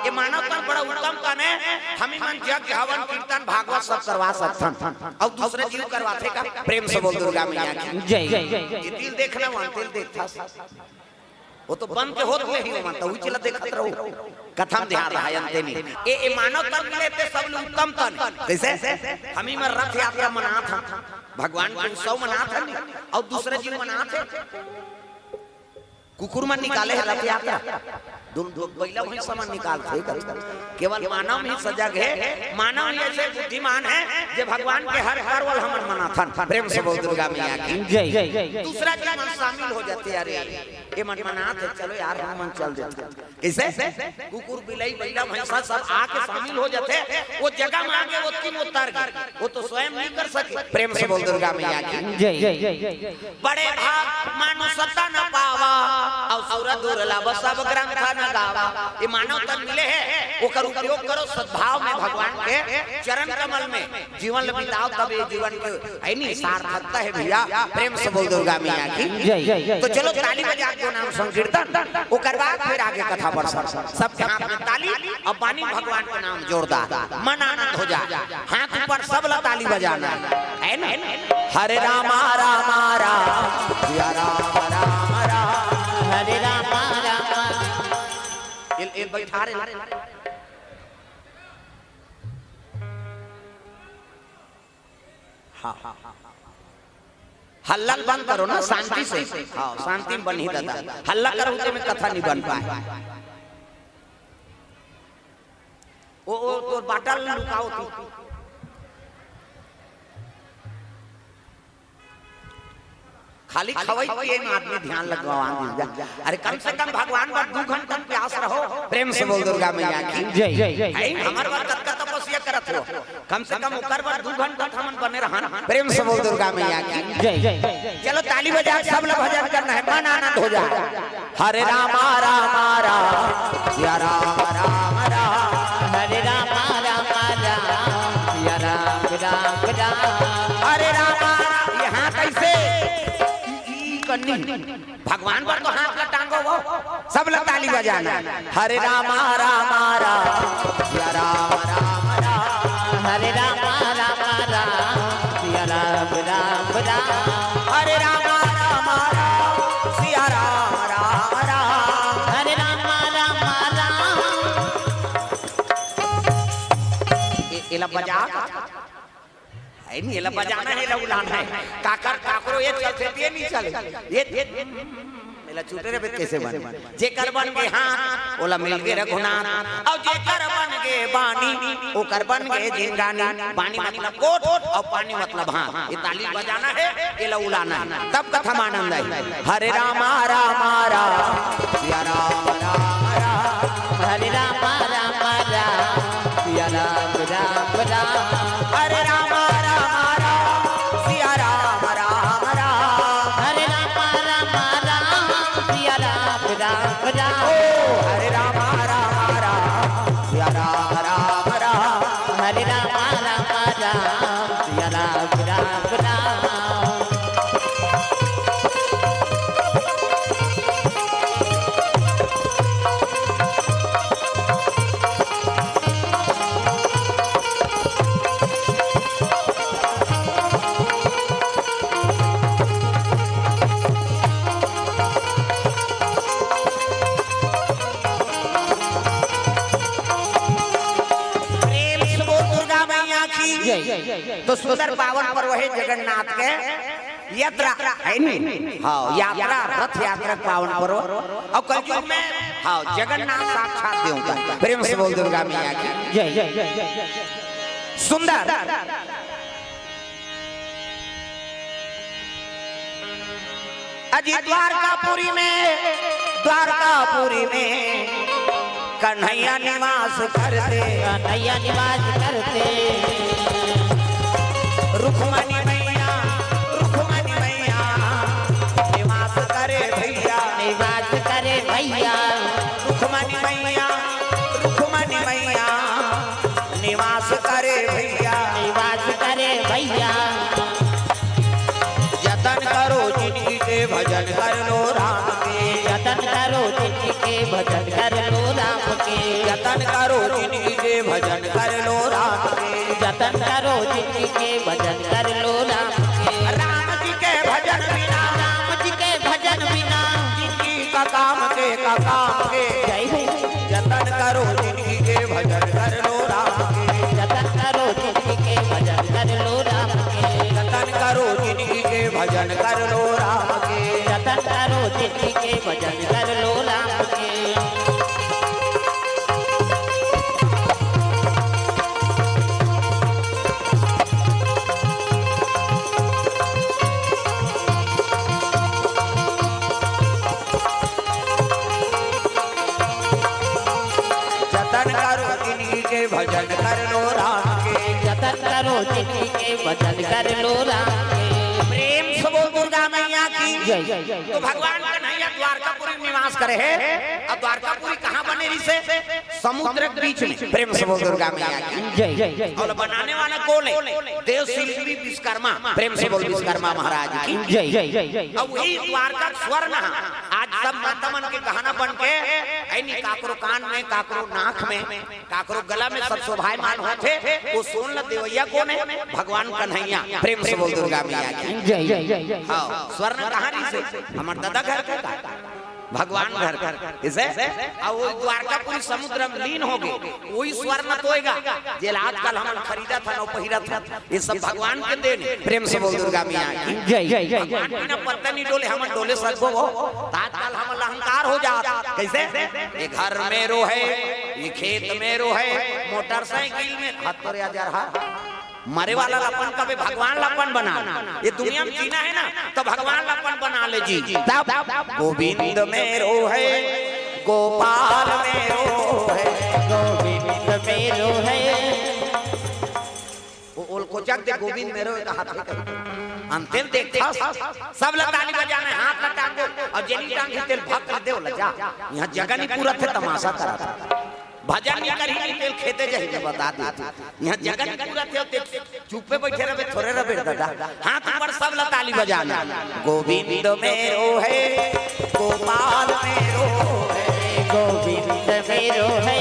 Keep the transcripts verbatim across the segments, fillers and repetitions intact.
ये मानव तन बड़ा उत्तम तन हे। हमी मन यज्ञ, हवन, कीर्तन, भागवत सब करवा सकथन, अउ दूसरा जीव करवाथे का? प्रेम से बोल दुर्गा मैया की। जय। ये तिल देखना, वहाँ तिल देखता। वो तो बन के होत ले ही, वो मन तो उही चला देखत रहो। कथा म ध्यान रहा, अंते नहीं। ए, ए मानव तन मिले ते सब ले उत्तम तन। कैसे? हमी मन रथ यात्रा मनात हन, भगवान के उत्सव मनात हन, अउ दूसरा जीव मनात हे। कुकुर मन निकाले हे रथ यात्रा, दुन-, दु-, बइला भैंसा मन निकालथे। केवल मानव ही सजग हे, मानव ही ऐसे बुद्धिमान हे, जे भगवान के हर पर्व ल हमन मनाथन। प्रेम से बोल दुर्गा मैया की। जय। दूसरा जीव मन शामिल हो जाथे, अरे, ये मन मनाथे, चलो यार, हम मन चल देथन। कैसे? कुकुर, बिलई, बइला, भैंसा सब आके शामिल हो जाथे। वो जगह म आके ओतकी म उतर गे। वो तो स्वयं नहीं कर सके। प्रेम से बोल दुर्गा मैया की। जय। बड़े भाग मानुष तन पावा, अउ सुर दुर्लभ सब ग्रंथ न गावा। ये मानव तन मिले हे, ओकर उपयोग करो सद्भाव में, भगवान के चरण कमल में जीवन ल बिताओ, तब ये जीवन के है नी, सार्थकता हे भैया। प्रेम से बोल दुर्गा मैया की। जय। तो चलो ताली बजा के नाम संकीर्तन, ओकर बाद फिर आगे कथा बढ़ सकत। सबके हाथ में ताली, अब बानी भगवान के नाम जोरदार, मन आनंद हो जाए। हाथ ऊपर, सब ला ताली बजाना हे, है ना? हरे रामा रामा राम, सिया राम राम राम। हरे रामा रामा। इल, इल बैठा रे। हाँ, हाँ, हाँ, हाँ। हल्ला बंद करो ना, शांति से। हाँ, शांति में बनही दादा। हल्ला करो, उतने में कथा नहीं बन पाए। ओ, ओ, तोर बाटल लुकाओ तू। खाली खवई पिए में आदमी ध्यान लगवा दीजा। अरे, कम से कम भगवान बर दू घंटा प्यास रहो। प्रेम से बोल दुर्गा मैया की। जय। है, हमर बर कतका तपस्या करत हो, कम से कम ओकर बर दू घंटा त हमन बने रहन। प्रेम से बोल दुर्गा मैया की। जय। चलो ताली बजा, सब ला भजन करना हे, मन आनंद हो जाए। हरे रामा रामा राम, सिया राम राम राम। हरे रामा रामा राम, सिया राम राम राम। हरे रामा राम, यहाँ कैसे? ई, ई कन्नी। भगवान बर तो हाथ ला टांगो वो, सब ला ताली बजाना। हरे रामा रामा राम, सिया राम राम राम। हरे रामा रामा राम, सिया राम राम राम। हरे रामा रामा राम, सिया राम राम राम। हरे रामा रामा राम। ए-, एला बजा। है नहीं, एला बजाना हे, एला उलाना हे। काकर, काकरो ये चलथे, ये नहीं चले। ये, ये, एला छूटे रे, कैसे बने? जेकर बन गे हाथ, ओला मिल गे रघुनाथ। अउ जेकर बन गे बानी, ओकर बन गे जिंदगानी। बानी मतलब गोठ, अउ पानी मतलब हाथ। ये ताली बजाना हे, एला उलाना हे। तब कथा म आनंद आही। हरे रामा रामा राम, सिया राम राम राम। हरे रामा रामा राम, सिया राम राम राम। हरे रामा रामा राम, सिया राम राम राम। हरे रामा रामा राम, सिया राम राम राम। ओ हरे रामा रामा राम, सिया राम राम राम। हरे रामा रामा राम, सिया राम राम राम। प्रेम से बोल दुर्गा मैया की। जय। तो सुंदर पावन पर्व हे जगन्नाथ के यात्रा, है नी? हाँ, यात्रा, रथ यात्रा पावन पर्व। अउ कलयुग में, हाँ, जगन्नाथ साक्षात देवता। प्रेम से बोल दुर्गा मैया की। जय। सुंदर। अजी द्वारकापुरी में, द्वारकापुरी में कन्हैया निवास करते। कन्हैया निवास करते। रुक्मणी मैया, रुक्मणी मैया निवास करे भैया। निवास करे भैया। रुक्मणी मैया, रुक्मणी मैया निवास करे भैया। निवास करे भैया। जतन करो जिनगी के, भजन कर लो राम के। जतन करो जिनगी के, भजन कर लो राम के। जतन करो जिनगी के भजन कर लो राम के। जतन करो जिनगी के भजन कर लो राम के। राम जी के भजन बिना, राम जी के भजन बिना, जिनगी का काम के, का काम के। जय हो। जतन करो जिनगी के भजन कर लो राम के। जतन करो जिनगी के भजन कर लो राम के। जतन करो जिनगी के भजन कर लो राम के। जतन करो जिनगी के भजन कर लो राम के। जतन करो जिनगी के भजन कर लो राम के। जतन करो जिनगी के भजन कर लो राम के। प्रेम से बोल दुर्गा मैया की। जय, जय, जय, तो जय। भगवान कन्हैया द्वारकापुरी में निवास करे हे। अब द्वारकापुरी कहाँ बने रहिसे? समुद्र के बीच में। प्रेम से बोल दुर्गा मैया की। जय, जय, जय। और बनाने वाला कौन है? देव शिल्पी विश्वकर्मा। प्रेम से बोल विश्वकर्मा महाराज की। जय, जय, जय, जय। अब वही द्वारका स्वर्ण है। आज सब माता मन के गहना बन के, ऐनी काकरो कान में, काकरो नाक में, काकरो गला में सब शोभायमान होथे। वो सोन ल देवैया कौन है? भगवान कन्हैया। प्रेम से बोल दुर्गा मैया की। जय, जय, जय, जय। हाँ, स्वर्ण कहाँ रहिसे? हमर दादा घर के का? भगवान घर। इसे? अब वो द्वारकापुरी समुद्र में लीन हो गए। वही स्वर्ण तो होएगा, जेला आजकल हमन खरीदत हन अउ पहिरत हन। ये सब भगवान के देन हे। प्रेम से बोल दुर्गा मैया की। जय, जय, जय, जय। भगवान बिना पत्ता नहीं डोले, हमन डोले सकबो हो। त आजकल हमन ला अहंकार हो जात। कैसे? ये घर मेरो है, ये खेत मेरो है, मोटरसाइकिल में, हाथ तोरे आ जा रहा। मरे वाला ला अपन कबे भगवान ला अपन बना। ये दुनिया में जीना है ना, तो भगवान ला अपन बना ले जी। तब गोविंद मेरो है, गोपाल मेरो है। गोविंद मेरो है। वो ओल को जग दे, गोविंद मेरो है, हाथ में कहीं। अंतिम देखता, सब ला ताली बजाना है, हाथ ला टांगो, और जेनी टांगी तेल भक्त दे, ओला जा। यहाँ जगह नहीं पूरा थे, तमाशा करा था। भजन नहीं करी, नहीं तेल खेते जाही, मैं बता दे। यहाँ जगह नहीं पूरा थे, ते चुप्पे बैठे रहे, थोड़े रहे दादा। हाथ ऊपर, सब ला ताली बजाना। गोविंद मेरो है, गोपाल मेरो है। गोविंद मेरो है,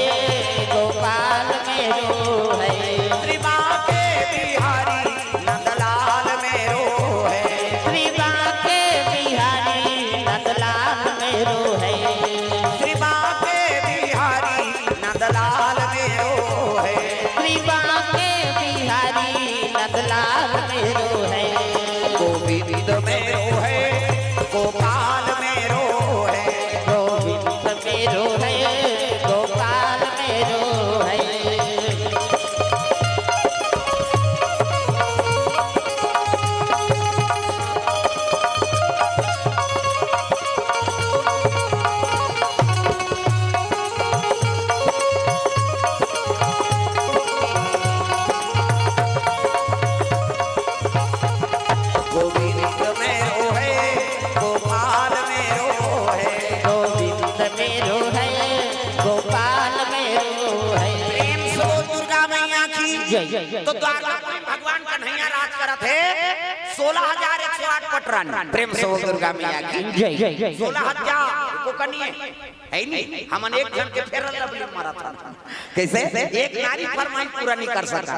गोपाल मेरो है। श्री बांके बिहारी नंदलाल मेरो है। श्री बांके बिहारी नंदलाल मेरो है। श्री बांके बिहारी नंदलाल मेरो है। श्री बांके बिहारी नंदलाल मेरो है। गोविंद मेरो है, गोपाल मेरो है। गोविंद मेरो है, गोपाल मेरो है। गोविंद मेरो है, गोपाल मेरो है। गोविंद मेरो है, गोपाल मेरो है। प्रेम से बोल दुर्गा मैया की। जय, जय, जय, तो जय। द्वारकापुरी में भगवान कन्हैया राज करत हे, सोलह हजार एक सौ आठ पटरानी। प्रेम से बोल दुर्गा मैया की। जय, जय, जय, जय। सोलह हजार को कनिए है नहीं, हमन एक झन के फेर लवली मारत हन। कैसे? एक नारी फरमाइश पूरा नहीं कर सका।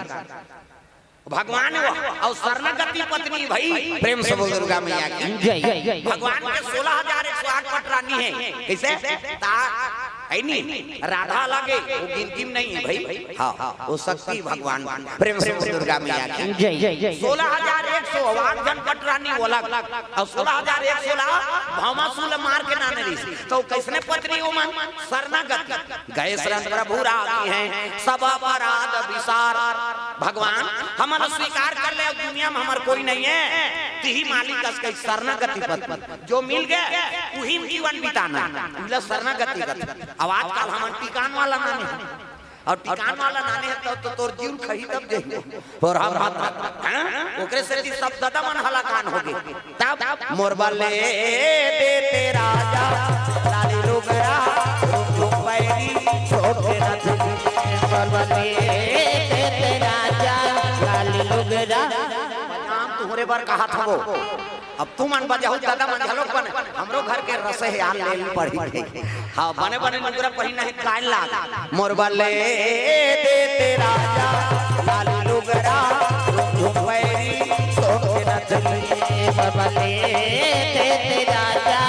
भगवान वो, अउ शरणागति पत्नी भाई, प्रेम से बोल दुर्गा मैया की। जय, जय, जय, जय। भगवान के सोलह हजार एक सौ आठ पटरानी है। कैसे? ता, है नी? राधा लगे, वो गिनती में नहीं है भाई। हाँ, वो शक्ति भगवान, प्रेम से बोल दुर्गा मैया की। जय, जय, जय, जय। सोलह हजार एक सौ आठ झन पटरानी वो अलग, अउ सोलह हजार एक सौ ला भौमासुर मार के नाने रहिस। तो कैसने पत्नी वो मन? शरणागति। गए शरण प्रभु राखिहैं, सब अपराध बिसार। भगवान, हमन स्वीकार कर ले, अब दुनिया में हमर कोई नहीं है, तिही मालिक अस कही शरणागति पद। जो मिल गए, उही में जीवन बिताना, उला शरणागति कथे। अब आजकल हमन टिकान वाला नाने हैं, और टिकान वाला नाने हैं, तो, तो तोर जीव खही तब जही। पर हम, हाँ? ओकरे सेती सब ददा मन हलाकान हो गे। तब मोर बले देते राजा, लाली लुगरा, रुक रुक पैरी, छोटे रथ। मोर बले देते राजा, लाली लुगरा। बजाम तुहर बर कहत हवो। अब तुमन बजाहू, दादा मन घलोक बने, हमरो घर के रस हे यार, ले ले पड़ी। हाँ, बने बने लुगरा पहिरना हे, काय लाग। मोर बर ले दे ते राजा, लाल लुगरा, झुम पैरी, सोन के नथनी। मोर बर ले दे ते राजा,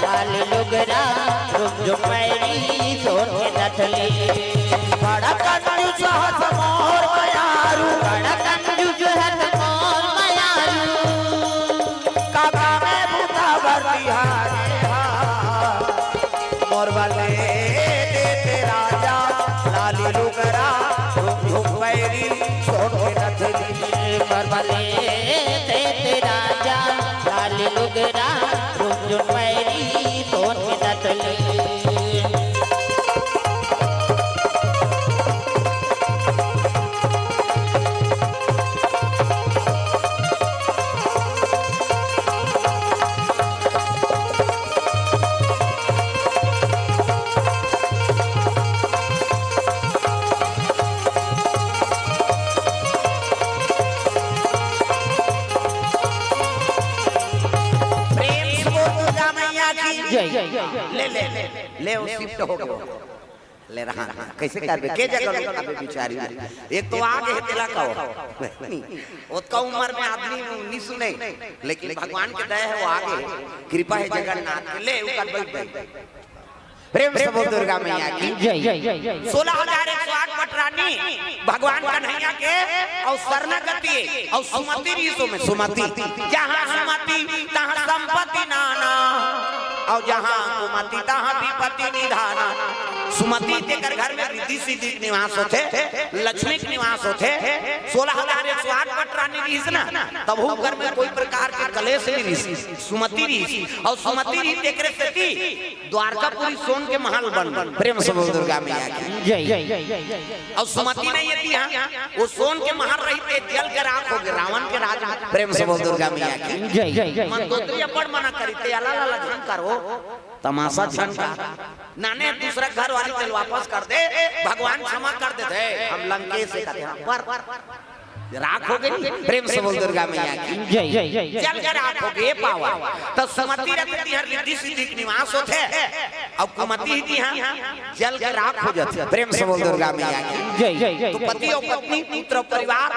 लाल लुगरा, झुम पैरी, सोन के नथनी। बड़ा कंजूस हस मोर मयारू, बड़ा कंजूस हस मोर मयारू। काका में बूता बर तिहारे हा। मोर बर ले दे ते राजा, लाली लुगरा, झुम झुम पैरी, सोन के नथनी। मोर बर ले दे ते राजा, लाली लुगरा, झुम झुम पैरी, सोन के नथनी। प्रेम से बोल दुर्गा मैया की। जय। ले, ले, ले, ले, वो shift हो गया। ले रहा, कइसे करबे? के जगह ले करबे बिचारी? एक तो आगे हे, तेला कहो। ओतका उम्र में आदमी नी सुने, लेकिन भगवान के दया हे, वो आगे हे। कृपा हे जगन्नाथ के। ले, ऊपर बैठ गई। प्रेम से बोल दुर्गा मैया की। जय। सोलह हजार एक सौ आठ पटरानी भगवान कन्हैया के अउ शरणागति अउ सुमति रिहिस ओमे। सुमति। जहाँ सुमति तहाँ संपत्ति नाना, अउ जहाँ कुमति तहाँ विपत्ति निधाना। सुमति तेकर घर में रिद्धि सिद्धि के निवास होथे, लक्ष्मी के निवास होथे। सोलह हजार एक सौ आठ पटरानी रिहिस ना, तभो घर में कोई प्रकार के कलेश नी रिहिस, सुमति रिहिस। अउ सुमति रिहिस तेकरे सेती द्वारकापुरी सोन के महल बन, बन। प्रेम से बोल दुर्गा मैया की। जय। अउ सुमति नहीं ये दिहा, वो सोन के महल रहिते जल के राख हो गे, रावण के राज में। प्रेम से बोल दुर्गा मैया की। जय। मंदोदरी अब्बड़ मना करिते, अला ला ला झन करो, तमाशा झन कर। नाने दूसरा घर वाली तेल वापस कर दे, भगवान क्षमा कर देथे। हम लंकेश से कहते हैं, पर राख हो गई। प्रेम से बोल दुर्गा मैया की। जय। जल के राख हो गए पावा। तो सुमति रथ तिहां रिद्धि सिद्धि के निवास होथे, अउ कुमति ही तिहां जल के राख हो जाथे। प्रेम से बोल दुर्गा मैया की। जय। तो पति अउ पत्नी, पुत्र अउ परिवार,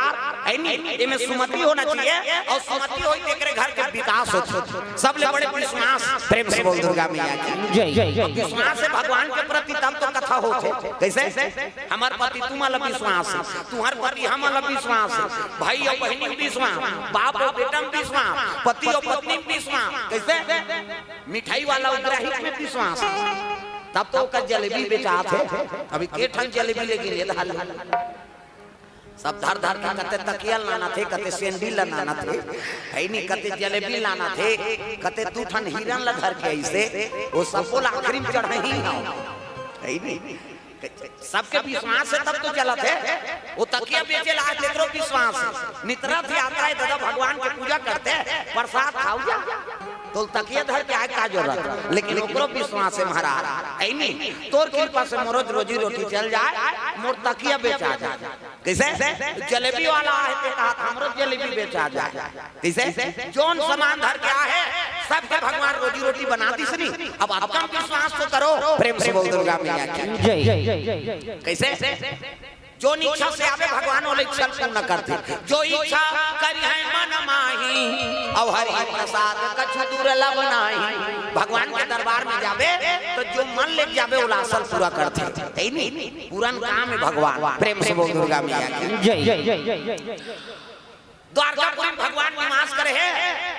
है नी, एमे सुमति होना चाहिए, अउ सुमति होई तेकरे घर के विकास होथे। सबले बड़े विश्वास। प्रेम से बोल दुर्गा मैया की। जय। विश्वास हे भगवान के प्रति, तब तो कथा होथे। कइसे? हमर पति तुमन ला विश्वास हे, तुंहर पति हमन ला विश्वास हे, भाई अउ बहिनी विश्वास, बाप अउ बेटा में विश्वास, पति अउ पत्नी में विश्वास। कइसे? मिठाई वाला अउ ग्राहक में विश्वास। तब तो ओकर जलेबी बेचात हे। अभी के ठन जलेबी लेके ले धर ले। सब धर धर के कते तकिया लानथे, कते सैंडिल लानथे, है नी, कते जलेबी लानथे, कते दू ठन हिरन ला धर के अइसे, वो सबो ला आखिरी में चढ़ही हव, है नी। सबके विश्वास हे तब तो चलत हे। वो तकिया बेचे ला आज तेकरो विश्वास हे। नित रथ यात्रा हे, दादा भगवान के पूजा करथे, प्रसाद खाऊ जा। तो तकिया धर के आए का जरूरत? लेकिन ओकरो विश्वास हे महाराज, है नी, तोर कृपा से मोरो रोजी रोटी चल जाए, मोर तकिया बेचा जाए। कइसे? जलेबी वाला आहे ते कहत हमरो जलेबी बेचा जाए। कइसे? जोन सामान धर के आहे, सबके भगवान रोजी रोटी बना दिस नी। अब आपका विश्वास तो करो। प्रेम से बोल दुर्गा मैया की। जय। कइसे? जोन इच्छा से आवे भगवान ओला इच्छा पूर्ण करथे। जो इच्छा करिहैं मन माही, अउ हरि प्रसाद कछु दुर्लभ नाहीं। भगवान के दरबार में जाबे तो जो मन ले जाबे ओला असल पूरा करथे। है नी? पूरन काम हे भगवान। प्रेम से बोल दुर्गा मैया की। जय। द्वारकापुरी में भगवान निवास करे हे,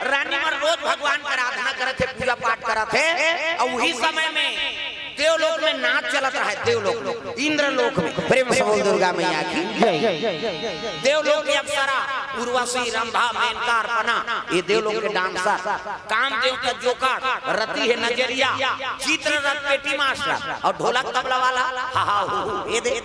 रानी मन रोज भगवान के आराधना करत हे, पूजा पाठ करत हे। अउ उही समय में देवलोक में नाच चलत रहे, देवलोक में, इंद्रलोक में। प्रेम से बोल दुर्गा मैया की। जय। देवलोक के अप्सरा उर्वशी, रंभा, मेनका, अर्पणा, ये देवलोक के डांसर। कामदेव का जोकर, रति हे नजरिया, चित्ररथ पेटी मास्टर अउ ढोलक तबला वाला, हा हा हू हू, ये दे,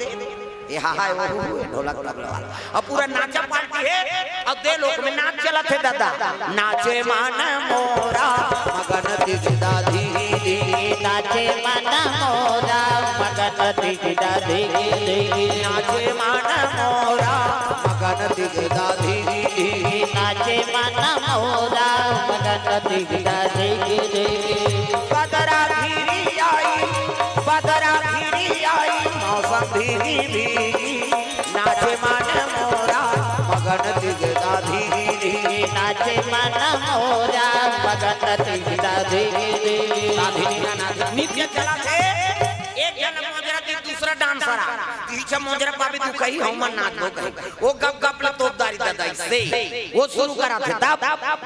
ये हा हा, वो हू हू, ये ढोलक तबला वाला। अउ पूरा नाचा पार्टी हे, अउ देवलोक में नाच चलत हे दादा। नाचे मन मोरा मगन गिरधारी, नाचे मन मोरा मगन दिगदा धिगी धिगी। नाचे मन मोरा मगन दिगदा धिगी धिगी। नाचे मन मोरा मगन दिगदा धिगी धिगी। बदरा घिरी आई, बदरा घिरी आई, मौसम भीगी भीगी। नाचे मन मोरा मगन दिगदा धिगी धिगी। नाचे मन मोरा मगन दिगदा धिगी धिगी। राधे नित्यानंद। नृत्य चलत हे, एक झन मोजरा ती दूसरा डांसर आ, पीछे मोजरा पाबे तू कही, "हम मन नाचबो," कही। वो गप गप ले तोपदारी ददा से, वो शुरू करत हे तब,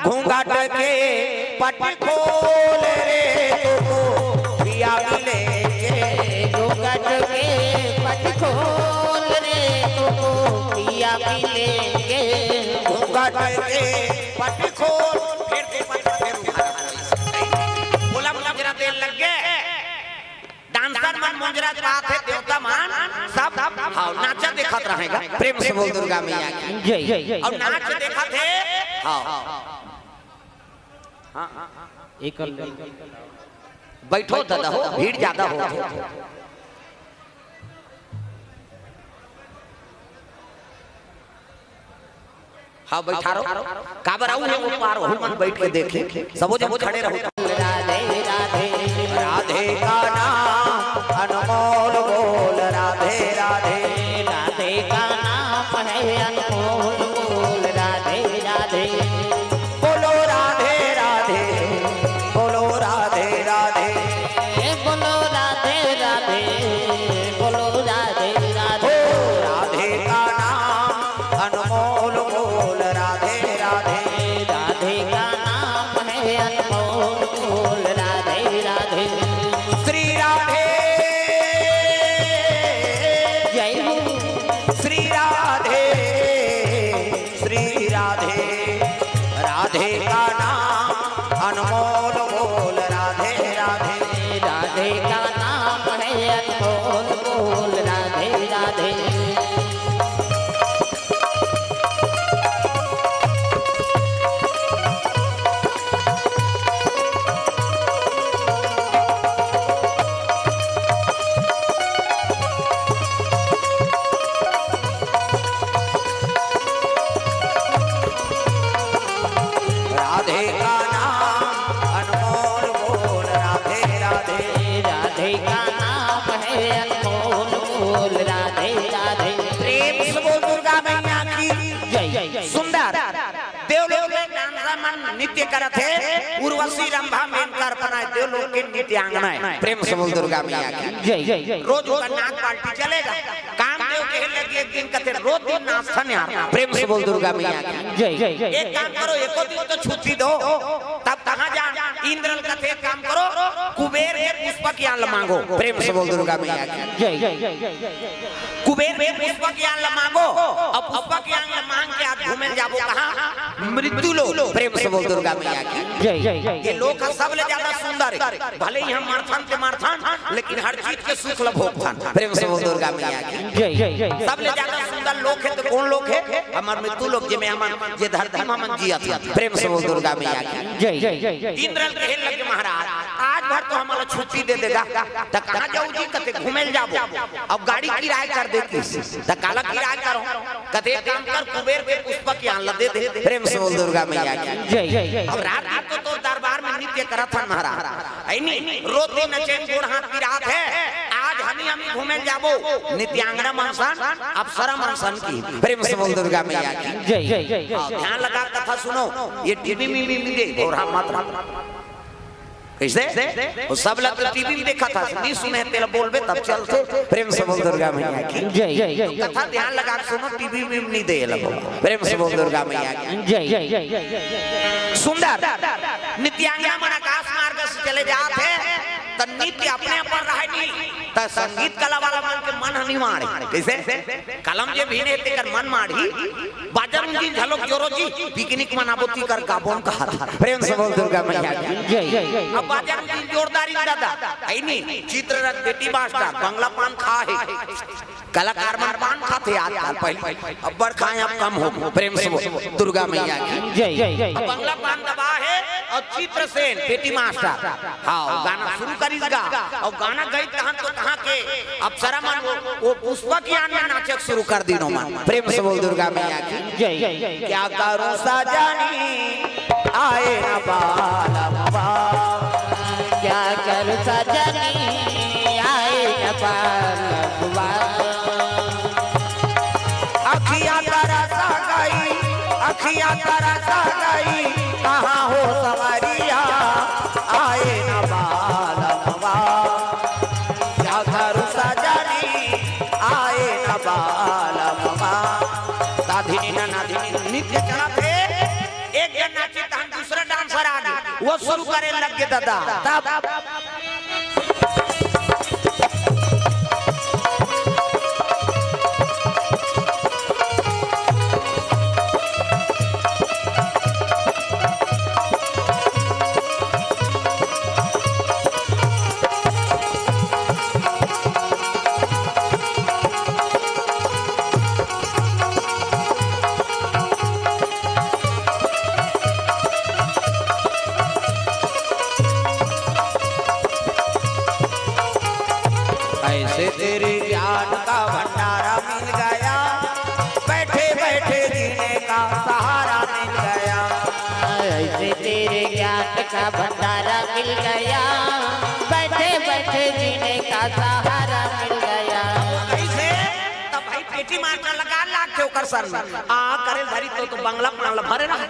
"घूंघट के पट खोल रे तुमको पिया मिलेंगे।" घूंघट के पट खोल रे तुमको पिया मिलेंगे। घूंघट के पट खोल, फिर से पट, फिर उठा। बोला, मोजरा तेल लग गए। डांसर मन मोजरा पात हे, देवता मन सब, हाँ, नाचा देखत रहेगा। प्रेम से बोल दुर्गा मैया की। जय। और नाच देखत हे, हाँ। हाँ, हाँ, हाँ। एक बैठो दादा हो, भीड़ ज्यादा हो। हाँ, बैठा रहो। काबर आऊ हे वो पार, वहू मन बैठ के देखे। सबो जन खड़े रहो। राधे राधे। राधे का नाम अनमोल बोल, राधे राधे। राधे का नाम है अनमोल बोल, राधे राधे। बोलो राधे राधे, बोलो राधे राधे। बोलो राधे राधे, बोलो राधे राधे। राधे का नाम अनमोल बोल, राधे राधे। राधे का नाम है अनमोल बोल, राधे राधे। श्री राधे। जय हो। श्री राधे, श्री राधे। राधे का नाम अनमोल बोल, राधे राधे। राधे का नाम है अनमोल बोल, राधे राधे। राधे का नाम अनमोल बोल, राधे राधे। राधे का नाम है अनमोल बोल, राधे राधे। प्रेम से बोल दुर्गा मैया की जय। सुंदर। देवलोक में डांसर मन नृत्य करत हे, उर्वशी रंभा मेनका अर्पणा हे, देवलोक के नृत्यांगना हे। प्रेम से बोल दुर्गा मैया की जय। रोज ओकर नाच पार्टी चलेगा। कामदेव कहे लगे एक दिन कथे, "रोज दिन नाचथन यार।" प्रेम से बोल दुर्गा मैया की जय। एक काम करो, एको दिन तो छुट्टी दो, तब कहाँ जा? इंद्र ल कथे, "एक काम करो, कुबेर के पुष्पक यान ल मांगो।" प्रेम से बोल दुर्गा मैया की जय। कुबेर के पुष्पक यान ल मांगो, अउ पुष्पक यान ल मांग के आज घूमे ल जाबो कहाँ? मृत्यु लोक। प्रेम से बोल दुर्गा मैया की जय। ये लोक ह सबले ज्यादा सुंदर हे। भले ही हम मरथन ते मरथन, लेकिन हर चीज के सुख ल भोगथन। प्रेम से बोल दुर्गा मैया की जय। सबले ज्यादा सुंदर लोक हे तो कौन लोक हे? हमर मृत्यु लोक, जेमे हमन, जे धरती म हमन जियत हन। प्रेम से बोल दुर्गा मैया की जय। इंद्र ल कहे लगे, "महाराज, आज भर तो हमला छुट्टी दे देगा, त कहाँ जाऊ जी?" कथे, "घूमे ल जाबो।" अब गाड़ी किराए कर दे किस, त काला किराए करो? कथे, "एक काम कर, कुबेर के पुष्पक यान ल दे दे।" प्रेम से बोल दुर्गा मैया की जय। अब रात दिन तो तोर दरबार में नृत्य करत हन महाराज, है नी? रोज दिन अचेन गोड़ हाथ पिरात हे, आज हमी हमी घूमे ल जाबो। नृत्यांगना मन सन, अप्सरा मन सन की। प्रेम से बोल दुर्गा मैया की जय। हाँ, ध्यान लगा कथा सुनो, ये टीवी में भी मिले, भोरा मत रहो। कैसे? वो सब लग टीवी में देखा था, नहीं सुने तेला बोलबे तब चलते। प्रेम से बोल दुर्गा मैया की जय। कथा ध्यान लगा के सुनो, टीवी में नहीं दे लगो। प्रेम से बोल दुर्गा मैया की जय। सुंदर। नृत्यांगना मन आकाश मार्ग से चले जात हे, त नृत्य अपने अपन रहे नहीं। त संगीत कला वाला मन के मन ह नि माड़ही। कइसे? कलम जे भीने हे तेकर मन माड़ही। बाजा रुंझिन झलोक जोरो जी, पिकनिक मनाबो तिकर गाबोन कहत। प्रेम से बोल दुर्गा मैया की। जय। अब बाजा रुंझिन जोरदार ही दादा, हइ नी? चित्ररथ बेटी मास्टर, बंगला पान खा हे। कलाकार मन पान खाथे आजकल, पहिली अब्बड़ खाए, अब कम हो गे। प्रेम से बोल दुर्गा मैया की। जय। अब बंगला पान दबा हे अउ चित्रसेन बेटी मास्टर, हाँ, गाना शुरू करिस गा, अउ गाना गई तहन तो कहाँ के अप्सरा मन वो, वो पुष्पा के यान में नाचक शुरू कर दिनो मन। प्रेम से बोल दुर्गा मैया की। जय। क्या करूं सजनी आए न बालमवा, क्या करूं सजनी आए न बालमवा। अखियां तरस गई, अखियां तरस गई, कहाँ हो संवरिया, आए न बालमवा। क्या करूं सजनी, आए न बालमवा। ता धिन ना धिन नृत्य चलत हे। एक जन नाचे तहन दूसरा डांसर आ गे, वो शुरू करे लग गे दादा। तब ऐसे तेरे ज्ञान का भंडारा मिल गया, बैठे बैठे जीने का सहारा मिल गया। ऐसे तेरे ज्ञान का भंडारा मिल गया, बैठे बैठे जीने का सहारा मिल गया। कइसे? तब भाई पेटी मास्टर लगा लाग के ओकर सर में आ करे धरी तो, तो बंगला पान ल भरे रहा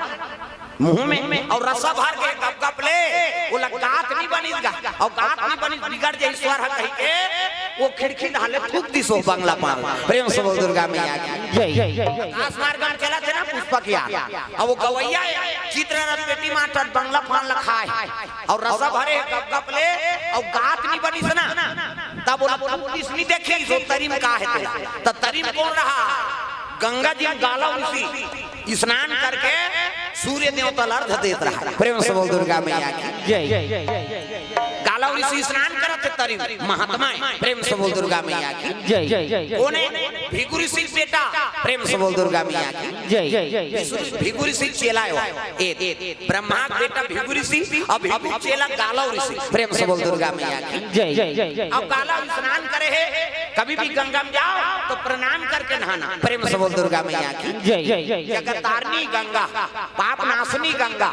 मुंह में, अउ रसा भर के गप गप ले, ओला गात नि बनिस गा, अउ गात नि बनिस, बिगड़ जाही स्वर ह कहि के, वो खिड़की डाले थूक दिस वो बंगला पान। प्रेम से बोल दुर्गा मैया की। जय। आकाश मार्ग में चलत हे ना पुष्पा के यार, अउ वो गवैया हे, चित्ररथ बेटी मास्टर बंगला पान ल खाए, अउ रसा भरे गप गप ले, अउ गात नि बनिस ना, तब ओला थूक दिस, नि देखिस वो तरी म का हे तेला। त तरी म कोन रहा? गंगा जी म गालव ऋषि स्नान करके सूर्य देवता ल अर्घ देत रहा। प्रेम से बोल दुर्गा मैया की। जय। गालव ऋषि स्नान करत हे तरी म, महात्मा हे। प्रेम से बोल दुर्गा मैया की। जय। कोन हे? भृगु ऋषि के बेटा। प्रेम से बोल दुर्गा मैया की। जय। विष्णु भृगु ऋषि के चेला हे वो। ए, ए, ब्रह्मा के बेटा भृगु ऋषि अउ भृगु के चेला गालव ऋषि। प्रेम से बोल दुर्गा मैया की। जय। अब गालव स्नान करे हे, कभी भी गंगा में जाओ तो प्रणाम करके नहाना। प्रेम से बोल दुर्गा मैया की। जय। जगत तारनी गंगा, पाप नाशनी गंगा,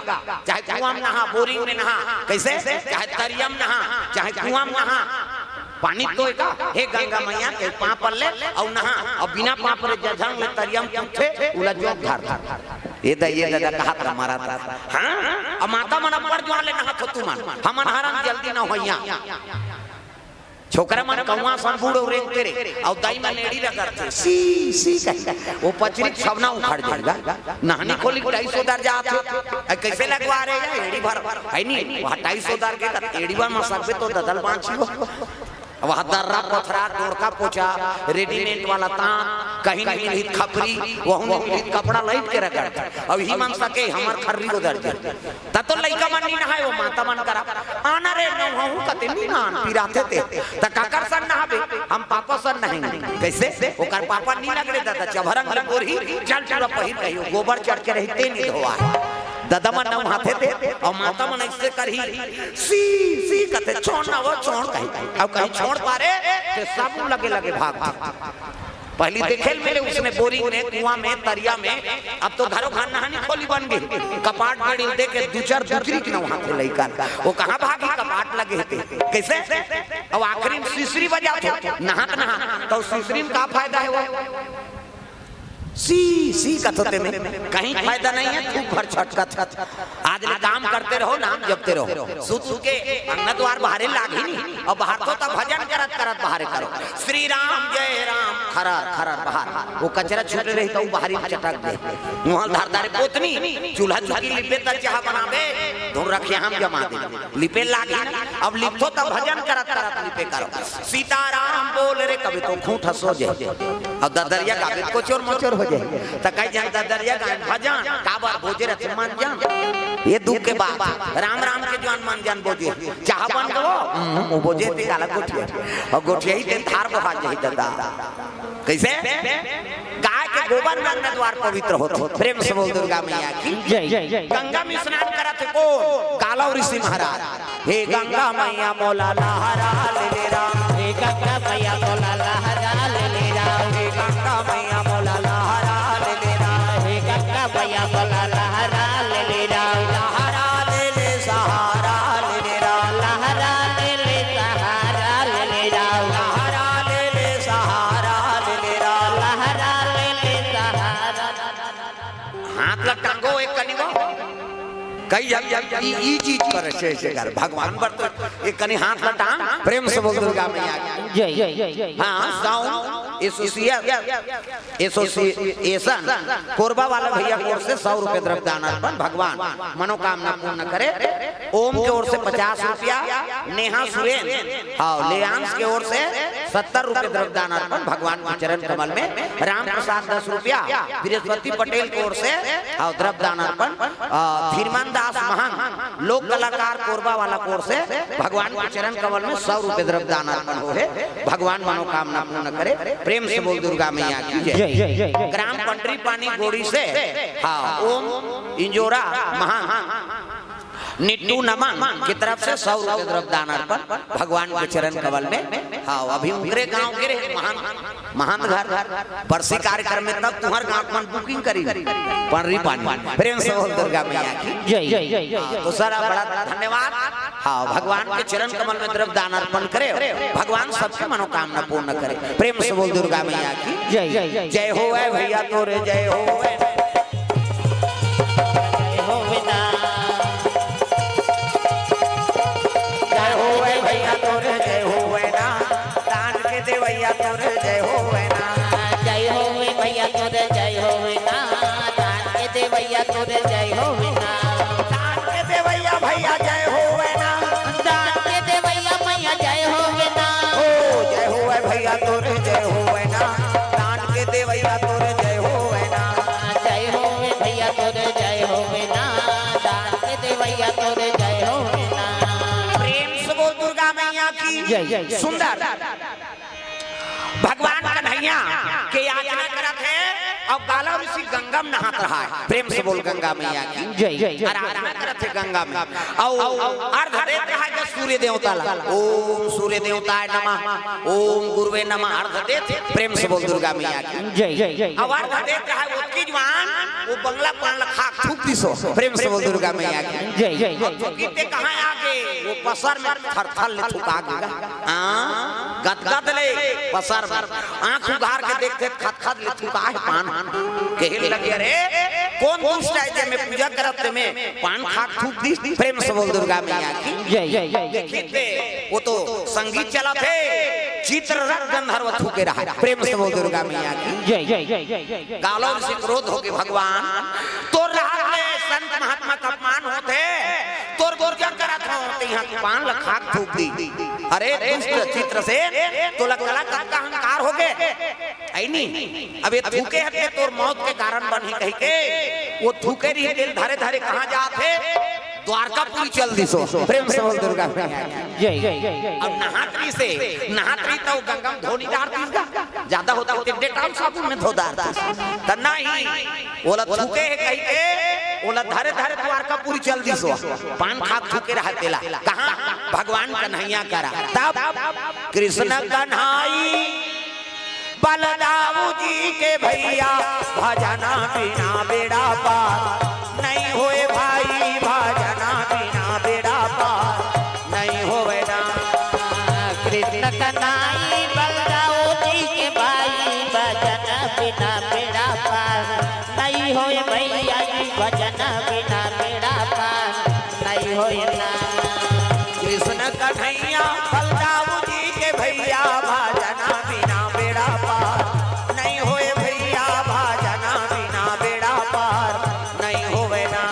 चाहे कुआं में नहा, बोरिंग में नहा, कइसे? चाहे तरिया में नहा, चाहे कुआं में नहा, पानी तो एका, हे गंगा मैया के पांव पल्ले अउ नहा, अउ बिना पांव परे जझंग ले तरिया म कूदथे, उला जोंक धर। ए दा, ए ददा कहत रहा, मारत रहा। हाँ? अउ माता मन अब्बड़ जुआर ले नहात हो तुमन, हमन हरन जल्दी नहवइया। छोकरा मन कौआ सन बूड़ अउ रेंगथे रे, अउ दाई मन एड़ी रगड़थे, सी, सी कहि। वो पचरी छवना उखड़ जाही गा। नहानी खोली ढाई सौ दर जात हे। अ, कइसे लगवा रे या एड़ी भर, हइ नी? वहाँ ढाई सौ दर के त एड़ी भर म सकबे तो ददल बाँची हो। वहाँ दर्रा, पथरा, डोरका, पोचा, रेडीमेड वाला तान, कहीं नि मिलही त खपरी, वहू नि मिलही त कपड़ा लइट के रगड़। अउ इही मन सके हमर खर्री ओदर जाही। त तो लइका मन नि नहाय, वो माता मन करा, "आना रे, नहवाहूँ कथे नि नहान, पिराथे ते।" त काकर सन नहाबे? हम पापा सन नहाएंगे। कइसे? ओकर पापा नि लगड़े ददा, चभरंग ल गोरही, जल चूरा पहिर कहियो, गोबर चढ़ के रही ते नि धोवाय। ददा मन नहवाथे ते, अउ माता मन अइसे करही, "सी, सी," कथे, "छोड़ ना वो, छोड़," कही। अउ कहीं छोड़ पारे, ते साबुन लगे लगे भाग। पहिली देखे ल मिले उसने बोरिंग में, कुआं में, तरिया में। अब तो घरो घर नहानी खोली बन गे। कपाट बेड़ी ल देखे दू चार दूसरी के नहवाथे लइका। वो कहाँ भागी, कपाट लगे हे ते। कइसे? अउ आखिरी म सिसरी बजाथे, नहात नहात। त सिसरी म का फायदा हे वो? सी सी कथो ते में कहीं फायदा नहीं है, खूब भर छटकत। आज ले काम करते रहो, नाम जपते रहो। सुत सुत के अंगना द्वार बाहरे लाग ही नहीं, और बाहर तो तब भजन करत करत बाहरे करो। श्री राम जय राम, खरर खरर बाहर। वो कचरा छूटे रही तो बाहरी चटक दे। मुहल धार धारे पोतनी, चूल्हा चुकी लिपे त चाह बनाबे, धुन रखे हम जमा दे। लिपे लागे, अब लिपथो त भजन करत करत लिपे करो। सीताराम बोल रे, कभी तो खूंट हंसो जे। अब ददरिया गाबे को चोर मोचोर हो जे। त कई जन ददरिया गाए भजन, काबर बोजे रथ मन जन। ये दुख के बात, राम राम के जन मन जन बोजे। चाह बन गो, हम्म, वो बोजे ते काला गोठिया। और गोठिया ही ते थार बहा जाही दादा। कैसे? गाय के गोबर में अंगना द्वार पवित्र होथे। प्रेम से बोल दुर्गा मैया की। जय। गंगा में स्नान करत हे कौन? कालव ऋषि महाराज। हे गंगा मैया मोला लहरा ले ले राम। हे गंगा मैया मोला लहरा ले ले राम। हे गंगा मैया मोला लहरा ले ले राम। हे गंगा मैया मोला लहरा ले ले राम। लहरा ले ले सहारा ले ले राम। लहरा ले ले सहारा ले ले राम। लहरा ले ले सहारा ले ले राम। लहरा ले ले सहारा। हाथ ला टांगो एक कनी वो। कई जन ई, ई चीज करे से, से कर। भगवान बर तो एक कनी हाथ ला टांग, प्रेम से बोल दुर्गा मैया की। जय। हाँ, साउंड एसोसिएशन, एसोसिएशन कोरबा वाला भैया की ओर से सौ रुपए द्रव्य दान अर्पण, भगवान मनोकामना पूर्ण करे। ओम के ओर से पचास रुपया, नेहा सुरेन, हाँ, लेयांश के ओर से सत्तर रुपए द्रव्य दान अर्पण, भगवान के चरण कमल में। राम प्रसाद दस रुपया, बृहस्पति पटेल की ओर से, हाँ, द्रव्य दान अर्पण। अ, धीरमान दास महंत, लोक कलाकार कोरबा वाला की ओर से, भगवान के चरण कमल में सौ रुपए द्रव्य दान अर्पण हो हे। भगवान मनोकामना पूर्ण करे। प्रेम से बोल दुर्गा मैया की जय। जय। ग्राम पंडरी पानी गोड़ी से, हाँ, ओम इंजोरा महंत निट्टू नमन की तरफ से सौ रुपए द्रव्य दान अर्पण, भगवान के चरण कमल में। हाँ, अभी उनकरे गांव के रहे महंत, महंत घर, परसी कार्यक्रम में तब तुम्हर गांव मन बुकिंग करी, पंडरी पानी। प्रेम से बोल दुर्गा मैया की। जय। हाँ, तो सर, बड़ा धन्यवाद। हाँ, भगवान के चरण कमल में द्रव्य दान अर्पण करे, भगवान सबके मनोकामना पूर्ण करे। प्रेम से बोल दुर्गा मैया की। जय। जय हो ए भैया तोरे, जय हो ए। जय होवे ना। जय होवे भैया तोरे, जय होवे ना। दान के देवैया तोरे, जय होवे ना। जय होवे भैया तोरे, जय होवे ना। दान के देवैया तोरे, जय होवे ना। दान के देवैया भैया, जय होवे ना। दान के देवैया मैया, जय होवे ना। ओ, जय होवे भैया तोरे, जय होवे ना। दान के देवैया तोरे, जय होवे ना। जय होवे भैया तोरे, जय होवे ना। दान के देवैया तोरे, जय होवे ना। प्रेम से बोल दुर्गा मैया की। जय, जय, जय। सुंदर। भगवान कन्हैया के याचना करत हे, अउ कालव ऋषि गंगा में नहात रहा हे। प्रेम से बोल गंगा मैया की। जय, जय, जय। आराधना करत हे गंगा में। अउ अर्घ देत रहा हे सूर्य देवता ला। ओम सूर्य देवताय नमः, ओम गुरुवे नमः, अर्घ देत हे। प्रेम से बोल दुर्गा मैया की। जय, जय, जय। अउ अर्घ देत रहा हे, ओतकी जुवार वो बंगला पान ला खाक थूक दिस हो। प्रेम से बोल दुर्गा मैया की। जय, जय, जय। अब थूकिस ते कहाँ आगे? वो पसर में थरथर ले थूका गे। हाँ, गदगद ले पसर में। आँख उघार के देखथे, खदखद ले थूका हे पान। कहे लगे, "अरे, कोन दुष्ट आय जे मैं पूजा करत ते मैं पान खाक थूक दिस?" प्रेम से बोल दुर्गा मैया की। जय, जय, जय, जय। देखिस ते, वो तो संगीत चलत हे, चित्ररथ गंधर्व थूके रहा हे। प्रेम से बोल दुर्गा मैया की। जय, जय, जय, जय, जय। कालव ऋषि क्रोध होगे, "भगवान, तोर रहत ले संत महात्मा का अपमान होत हे, तोर पूजा करत हों, ते इहाँ पान ल खाक थूक दिस। अरे दुष्ट चित्रसेन, तोला कला कतका अहंकार होगे, हे नी? अब ये थूके हस ते तोर मौत के कारण बनही," कहिके वो थूके रहिस तेला धरे धरे कहाँ जात हे? द्वारकापुरी चल दिस हो। प्रेम से बोल दुर्गा मैया की। जय, जय, जय, जय। अब नहात रहिस हे, नहात रहिस त गंगा में धो नइ डारतिस गा, जादा होतिस ते डेटॉल साबुन में धो डारतिस। त नहीं, ओला थूके हे कहिके, ओला धरे धरे द्वारकापुरी चल दिस हो। पान खाक थूके रहा हे तेला। कहाँ? भगवान कन्हैया करा। तब कृष्ण कन्हई बलदाऊ जी के भैया, भजना बिना बेड़ा पार। नहीं होय भाई, भजना बिना बेड़ा पार। नहीं होय ना। कृष्ण कन्हई बलदाऊ जी के भाई, भजना बिना बेड़ा पार। होय भैया जी भजन बिना बेड़ा पार नहीं होय ना। कृष्ण कन्हैया बलदाऊ जी के भैया भजन बिना बेड़ा पार नहीं होय भैया भजन बिना बेड़ा पार नहीं होय ना।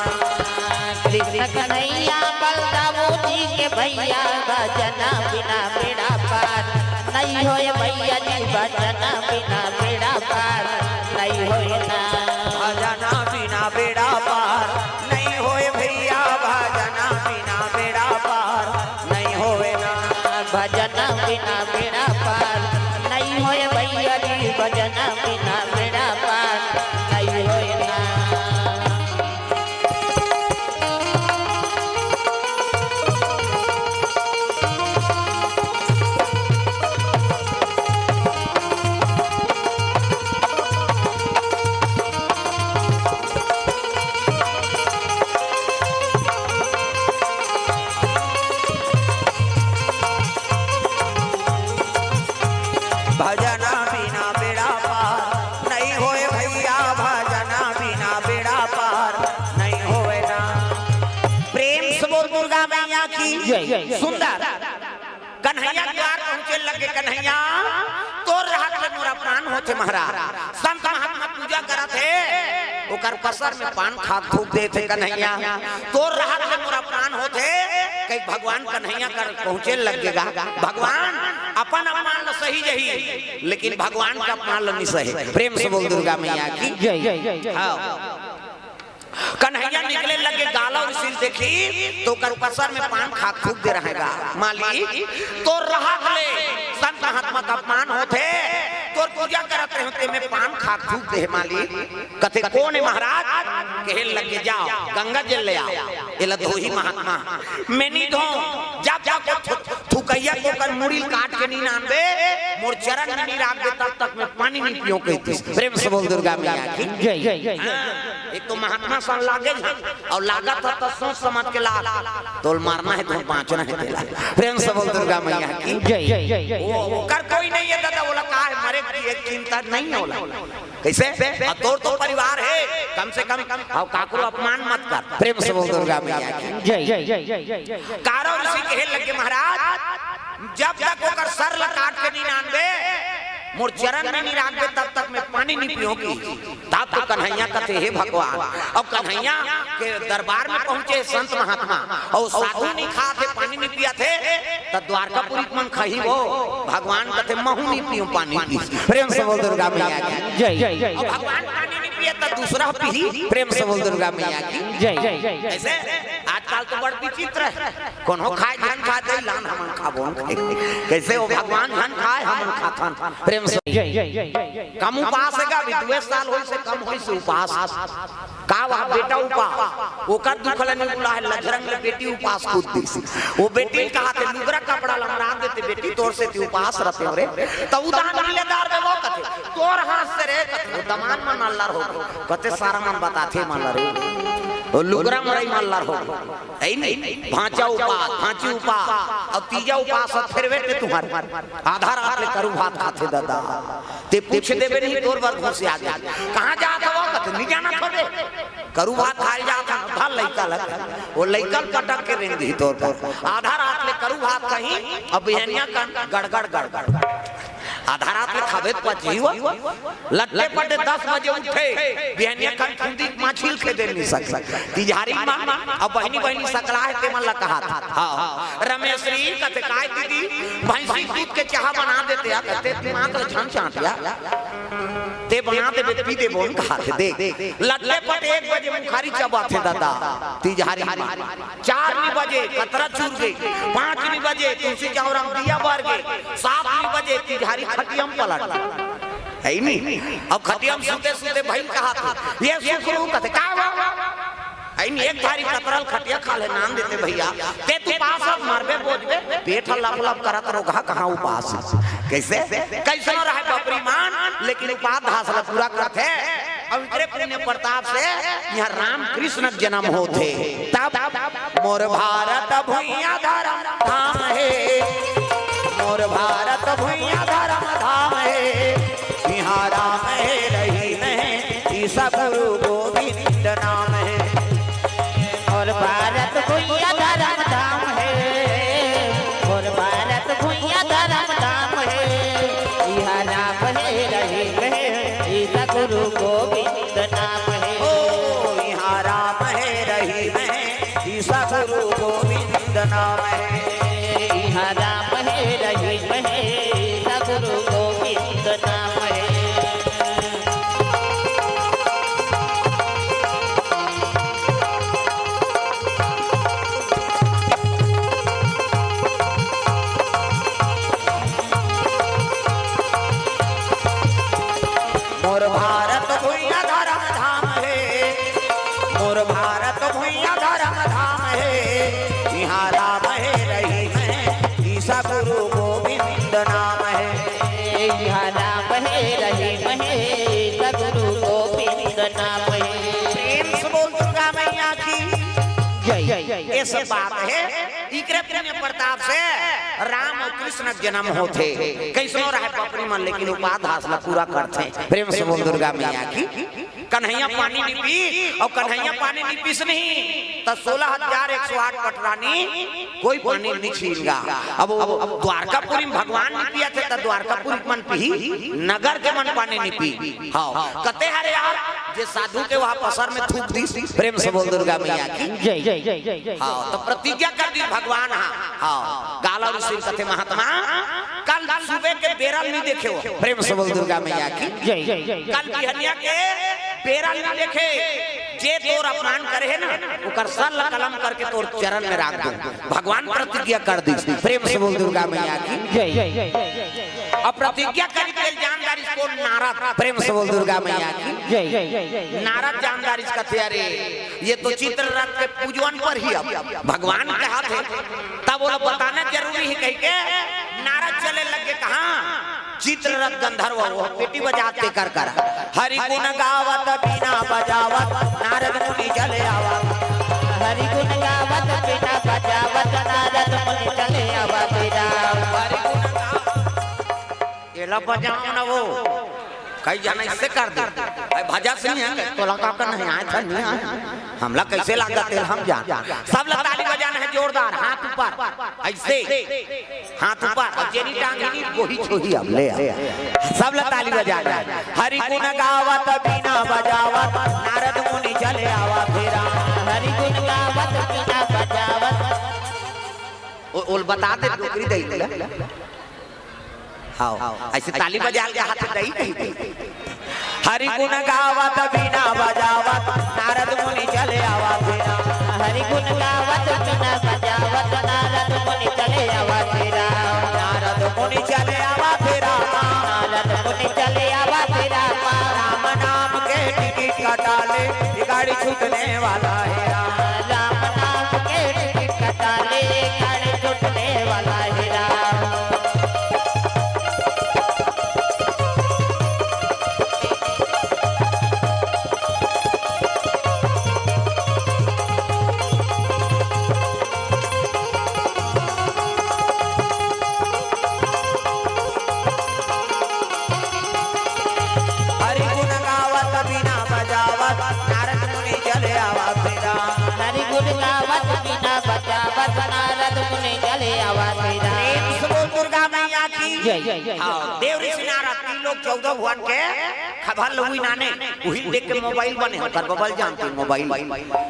कृष्ण कन्हैया बलदाऊ जी के भैया भजन बिना बेड़ा पार नहीं होय भैया जी भजन बिना बेड़ा पार नहीं होय ना। भजन बिना बेड़ा पार नहीं होय भैया भजन बिना बेड़ा पार नहीं होय ना। भजन बिना बेड़ा पार नहीं होय भैया जी भजन बिना बेड़ा पार नहीं होय ना। भजन बिना बेड़ा पार नहीं होय भैया भजन बिना बेड़ा पार नहीं होय ना। प्रेम से बोल दुर्गा मैया की जय। सुंदर कन्हैया द्वार पहुंचे लगे। कन्हैया तोर रहत ले मोरा प्राण होथे महाराज। संत महात्मा पूजा करत हे, ओकर पसर में पान खात थूक देथे कन्हैया। तोर रहत ले मोरा प्राण होथे। कई भगवान कन्हैया कर पहुंचे लगे गा। भगवान अपन अपमान ल सही जही, लेकिन भगवान के अपमान ल नहीं सहे। प्रेम से बोल दुर्गा मैया की जय। हाँ। कन्हैया निकले लगे, गालव ऋषि ल देखी तो ओकर पसर में पान खात थूक दे रहे गा। मालिक तोर रहत ले संत महात्मा का अपमान होथे, तोर पूजा करत रहे तेमे पान खात थूक दे हे मालिक। कथे कोन हे महाराज? कहे लगे जाव गंगा जल ले आव, एला धोही महात्मा। मैं नहीं धों, जब तक थुकइया के ओकर मुड़ी ल काट के नहीं नानबे, मोर चरण में नहीं राखबे, तब तक मैं पानी नहीं पीऊं कहितिस। प्रेम से बोल दुर्गा मैया की जय। हाँ, एक तो महात्मा सन लागे झन, अउ लागत हे त सोच समझ के लाग, तोल मारना हे, तोल बांचना हे तेला। प्रेम से बोल दुर्गा मैया की जय। वो, वो कर कोई नहीं है दादा, बोला का है, मरे की एक चिंता नहीं होला। कैसे? अब तोर तो परिवार है, कम से कम अब काकरो अपमान मत कर। प्रेम से बोल दुर्गा मैया की जय। गारो ऋषि कहे लगे महाराज, जब तक ओकर सर ल काट के नहीं नानबे, मोर चरण में नहीं राखबे, तब तक मैं पानी नहीं पीऊंगी। तब तो कन्हैया कथे हे भगवान। अब कन्हैया के दरबार में पहुंचे संत महात्मा अउ साधु नहीं खात हे, पानी नहीं पियत हे, त द्वारकापुरी मन खाही वो। भगवान कथे महू नहीं पीऊं पानी पी। प्रेम से बोल दुर्गा मैया की जय। अब भगवान पानी नहीं पिए त दूसरा पीही। प्रेम से बोल दुर्गा मैया की जय। ऐसे आजकल तो बड़ विचित्र है, कोनो खाए झन खाए दे लान हमन खाबो। कैसे वो भगवान झन खाए हमन खाथन। प्रेम से कम उपास हे गा, अभी दुए साल होइस हे, कम होइस हे उपास। का वह बेटा उपास, ओकर दुख ल नहीं बुला हे, लजरंग ले बेटी उपास कूद दिस। वो बेटी कहाथे लुगरा कपड़ा ल हमला देते बेटी, तोर सेती उपास रहितेंव रे। त उदाहरण मिले दार दे वो कथे, तोर हाथ से रे कथे, वो दमांद मन अल्लर हो। कथे सारा मन बताथे मन ला रे। वो लुगरा मरई मन अल्लर हो। है नहीं? भांचा उपास, भांची उपास, अउ तीजा उपास ह फेरवे ते तुम्हारे। आधा रात ले करू भात खाथे दादा। ते पूछ देबे नहीं तोर बर घुस आ जाए। कहाँ जात हवो? कथे नहीं जाना थोड़े। करू भात खाए जात हन, भल लइका लग। वो लइका ल पटक के रेंग दिही तोर बर। आधा रात ले करू भात खाही, अब बिहनिया कन गड़गड़ गड़गड़। आधा रात ले खाबे त पचही वो। लट्टे पटे दस बजे उठे, बिहनिया कन खुंदी माछिल के दे नहीं सके। तिजहारी मन, अब बहिनी बहिनी सकला हे, ते मन ला कहात। हाँ, हाँ। रमेश री कथे, "काय दीदी, भैंसी दूध के चाहा बना देते या?" कथे, "दिमाग ला झन चाटिया। ते बना देबे, पी देबो न," कहाथे। देख, लट्टे पटे एक बजे मुखारी चबाथे दादा, तिजहारी मन। चार नी बजे कतरा चुर गे, पाँच नी बजे तुलसी चौरा म दिया बर गे, सात नी बजे तिजहारी खटिया म पलट गे। है नी? अब खटिया म सुते सुते भई कहाथे, "ये सुकरू," कथे, "का हुआ?" है नी? "एक थारी कतरा ल खटिया खा ले, नान देते भैया, ते तू पास अब मरबे बोझबे, पेट ह लप लप करत रोगहा कहाँ उपास।" कैसे? कैसनो रहे बपरी मान, लेकिन उपास धास ल पूरा करथे। अउ एकरे पुण्य प्रताप से इहाँ राम कृष्ण के जनम होथे। तब मोर भारत भुइयाँ धरम धाम हे, मोर भारत भुइयाँ धरम धाम हे, इहाँ राम हे रहिन हे, ईसा गुरु गोविंद गुरु गोविंद नाम है। ओ, इहाँ राम है, रहीम है, ईसा गुरु गोविंद नाम है। इहाँ राम है, रहीम है, ईसा गुरु गोविंद नाम है। मोर भारत भुइयाँ धरम धाम हे, मोर भारत भुइयाँ धरम धाम हे, इहाँ राम हे, रहीम हे, ईसा गुरु गोविंद नाम हे। इहाँ राम हे, रहीम हे, ईसा गुरु गोविंद नाम हे। प्रेम से बोल दुर्गा मैया की। जय। ये सब बात हे। इकरे पुण्य प्रताप से राम अउ कृष्ण के जन्म होथे। कइसनो रहय बपरी मन, लेकिन उपाध आस ला पूरा करथे। प्रेम से बोल दुर्गा मैया की। कन्हैया पानी नी पी, अउ कन्हैया पानी नी पीस नहीं, त सोलह हजार एक सौ आठ पटरानी कोई पानी नी छीन गा। अब, अब, अब द्वारकापुरी में भगवान नी पियत हे, त द्वारकापुरी के मन पीही, नगर के मन पानी नी पी। हाँ, कते हरे यार, जे साधु के वहाँ पसर में थूक दिस। प्रेम से बोल दुर्गा मैया की। जय। हाँ, तो प्रतिज्ञा कर दिस भगवान। हाँ, हाँ, गाला ऋषि कथे महात्मा, कल सुबह के बेरा ल नी देखे हो। प्रेम से बोल दुर्गा मैया की। जय। कल बिहनिया के बेरा ल नी देखे, जे तोर अपमान करे हे ना, ओकर सर ल कलम करके तोर चरण में राख दूँ। भगवान प्रतिज्ञा कर दिस। प्रेम से बोल दुर्गा मैया की। जय। अब प्रतिज्ञा करिस तेला जान डारिस कोन? नारद। प्रेम से बोल दुर्गा मैया की। जय। नारद जान डारिस कथे, अरे, ये तो चित्ररथ के पूजवन पर ही अब भगवान कहत हे, तब ओला बताना जरूरी हे कहिके नारद चले लगे कहाँ? चित्ररथ गंधर्व, वो पेटी बजात तेकर करा। हरि गुण गावत बीना बजावत नारद मुनि चले आवा। हरि गुण गावत बीना बजावत नारद मुनि चले आवा तेरा। हरि गुण गावत एला बजाओ ना वो। कई झन अइसे कर दे। भाई भजा से नहीं है, तोला का कर नहीं आए था, नहीं आए। हमला कइसे लागत तेला हम जान। सब ला ताली बजाना हे जोरदार, हाथ ऊपर। अइसे। हाथ ऊपर। अउ जेनी टांग ही नहीं, वही छोही अब ले आ। सब ला ताली बजाना हे। हरि गुण गावत बीना बजावत नारद मुनि चले आवा तेरा। हरि गुण गावत बीना बजावत। ओ, ओला बता दे, डोकरी दई दिला। हाँ, अइसे ताली बजा के हाथ दई कही दे। हरि गुण गावत बीना बजावत नारद मुनि चले आवा तेरा। हरि गुण गावत बीना बजावत नारद मुनि चले आवा तेरा। नारद मुनि चले आवा तेरा। नारद मुनि चले आवा तेरा। राम नाम के टिकट कटा ले, ये गाड़ी छूटने वाला हे राम। राम नाम के टिकट कटा ले, ये गाड़ी छूटने वाला हे राम। हरि गुण गावत बीना बजावत नारद मुनि चले आवा तेरा। हरि गुण गावत बीना बजावत नारद मुनि चले आवा तेरा। प्रेम से बोल दुर्गा मैया की। जय। हाँ, देव ऋषि नारद तीन लोक चौदह भुवन के खबर लुई नाने, उही देख के मोबाइल बने, ओकर बबल जानते मोबाइल।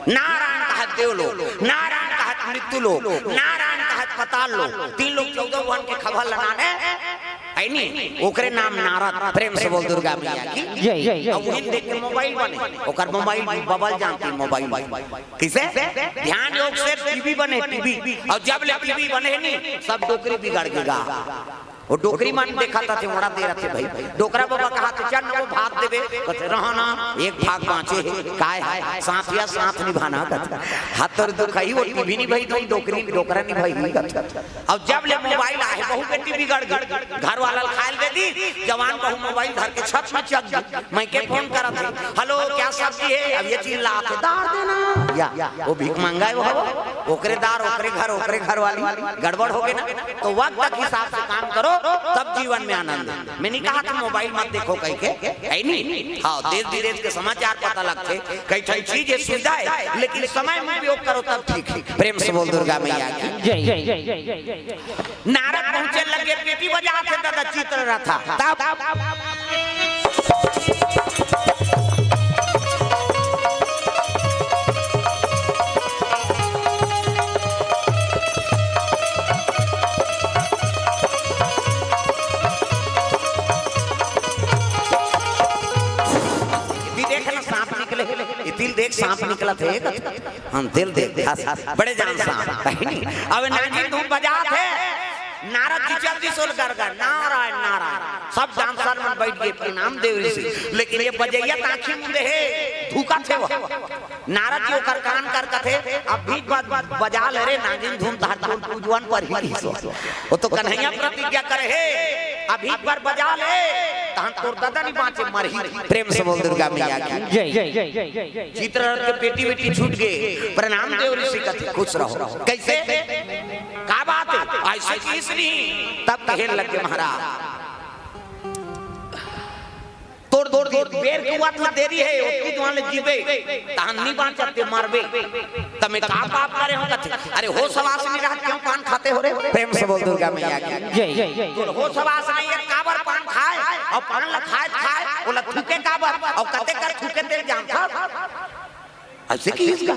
नारायण कहत देव लोक, नारायण कहत मृत्यु लोक, नारायण कहत पाताल लोक, तीन लोक चौदह भुवन के खबर लनाने, है नी? ओकरे नाम नारद। प्रेम से बोल दुर्गा मैया की। जय। अब उही देख के मोबाइल बने, ओकर मोबाइल बबल जानते मोबाइल। कइसे? ध्यान योग से टीवी बने, टीवी। अउ जब ले टीवी बने हे नी, सब डोकरी बिगड़ गे गा। वो डोकरी मन देखत हे, ओड़ा दे रथे भाई। डोकरा बाबा कहत हे, "चल न वो भाग देबे।" कथे, "रहा ना, एक भाग बाँचे हे।" "काय हे?" "साथ या साथ निभाना," कथे। "हाथ तोर दुखाही, वो टीवी निभाही, तुम डोकरी, डोकरा निभाही," कथे। अब जब ले मोबाइल आहे, बहू बेटी बिगड़ गे। घर वाला ल खाए ल दे दिस, जवान बहू मोबाइल धर के छत में चघ गे। मइके फोन करत हे, "हेलो, क्या सब्जी हे?" अब ये चिल्लात हे, "दार देना।" या, वो भीख मंगा हे वो, ओकरे दार, ओकरे घर, ओकरे घर वाली, गड़बड़ हो गे ना। तो वक्त के हिसाब से काम करो, तब जीवन में आनंद हे। मैं नहीं कहा था मोबाइल मत देखो कहिके, है नी? हाँ, देश विदेश के समाचार पता लगथे, कई ठन चीज हे, सुविधा हे, लेकिन समय में उपयोग करो तब ठीक हे। प्रेम से बोल दुर्गा मैया की। जय। नारद पहुंचे लगे, पेटी बजात हे दादा चित्ररथ। तब देख सांप निकलत हे, हम दिल देख, हस, हस, बड़े जान सांप, है नी? अब नागिन धुन बजात हे, नारद जी चल दिस ओला गरगर, नारायण, नारायण। सब डांसर मन बैठ गे, प्रणाम देव ऋषि। लेकिन ये बजइया त आँखी मूंदे हे, धुकत हे वो। नारद जी ओकर कान कर कथे, "अभी बज-, बजा ले रे नागिन धुन, तहर तोर पूजवन परही।" वो तो कन्हैया प्रतिज्ञा करे हे, "अभी बर बजा ले, तहन तोर ददा नी बाँचे, मरही।" प्रेम से बोल दुर्गा मैया की। जय। चित्ररथ के बेटी, बेटी छूट गे, प्रणाम देव ऋषि कथे, "खुश रहो।" कइसे? का बात हे? अइसे किहिस नहीं। तब कहे लगे महाराज, तोर, तोर, तोर बेर के उहां ले देरी हे, ओतकी दुहां ले जीबे, तहन नी बाँचत ते मरबे। त मैं का पाप करे हों कथे? अरे होस हवास नी रहत, क्यों पान खाते हो रे? प्रेम से बोल दुर्गा मैया की। जय। तोर होस हवास नहीं हे, काबर पान खाए? अउ पान ल खाए, खाए, ओला थूके काबर? अउ कते कर थूके तें जानथस? अइसे किहिस का?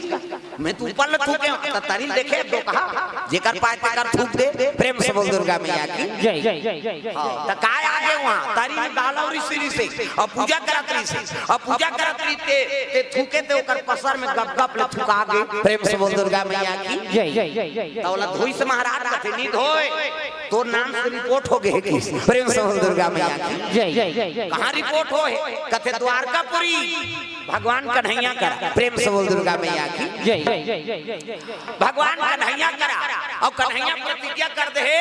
मैं तो ऊपर ल थूके हों, त तरी ल देखे, दो कहा, जेकर पाए तेकर थूक दे। प्रेम से बोल दुर्गा मैया की। जय। हाँ, त काय आगे उहां? तरी में बालौरी सिरी से, अउ पूजा करत रहिसे, अउ पूजा करत रहिसे, ते थूके ते ओकर पसर में गप गप ले थुका गे। प्रेम से बोल दुर्गा मैया की। जय। त ओला धोइस महाराज कथे, "नी धोए, तोर नाम से रिपोर्ट हो गे हे।" प्रेम से बोल दुर्गा मैया की। जय। कहाँ रिपोर्ट होहे? कथे द्वारकापुरी। भगवान कन्हैया करा। प्रेम से बोल दुर्गा मैया की। जय। भगवान कन्हैया करा। अउ कन्हैया प्रतिज्ञा कर दे हे,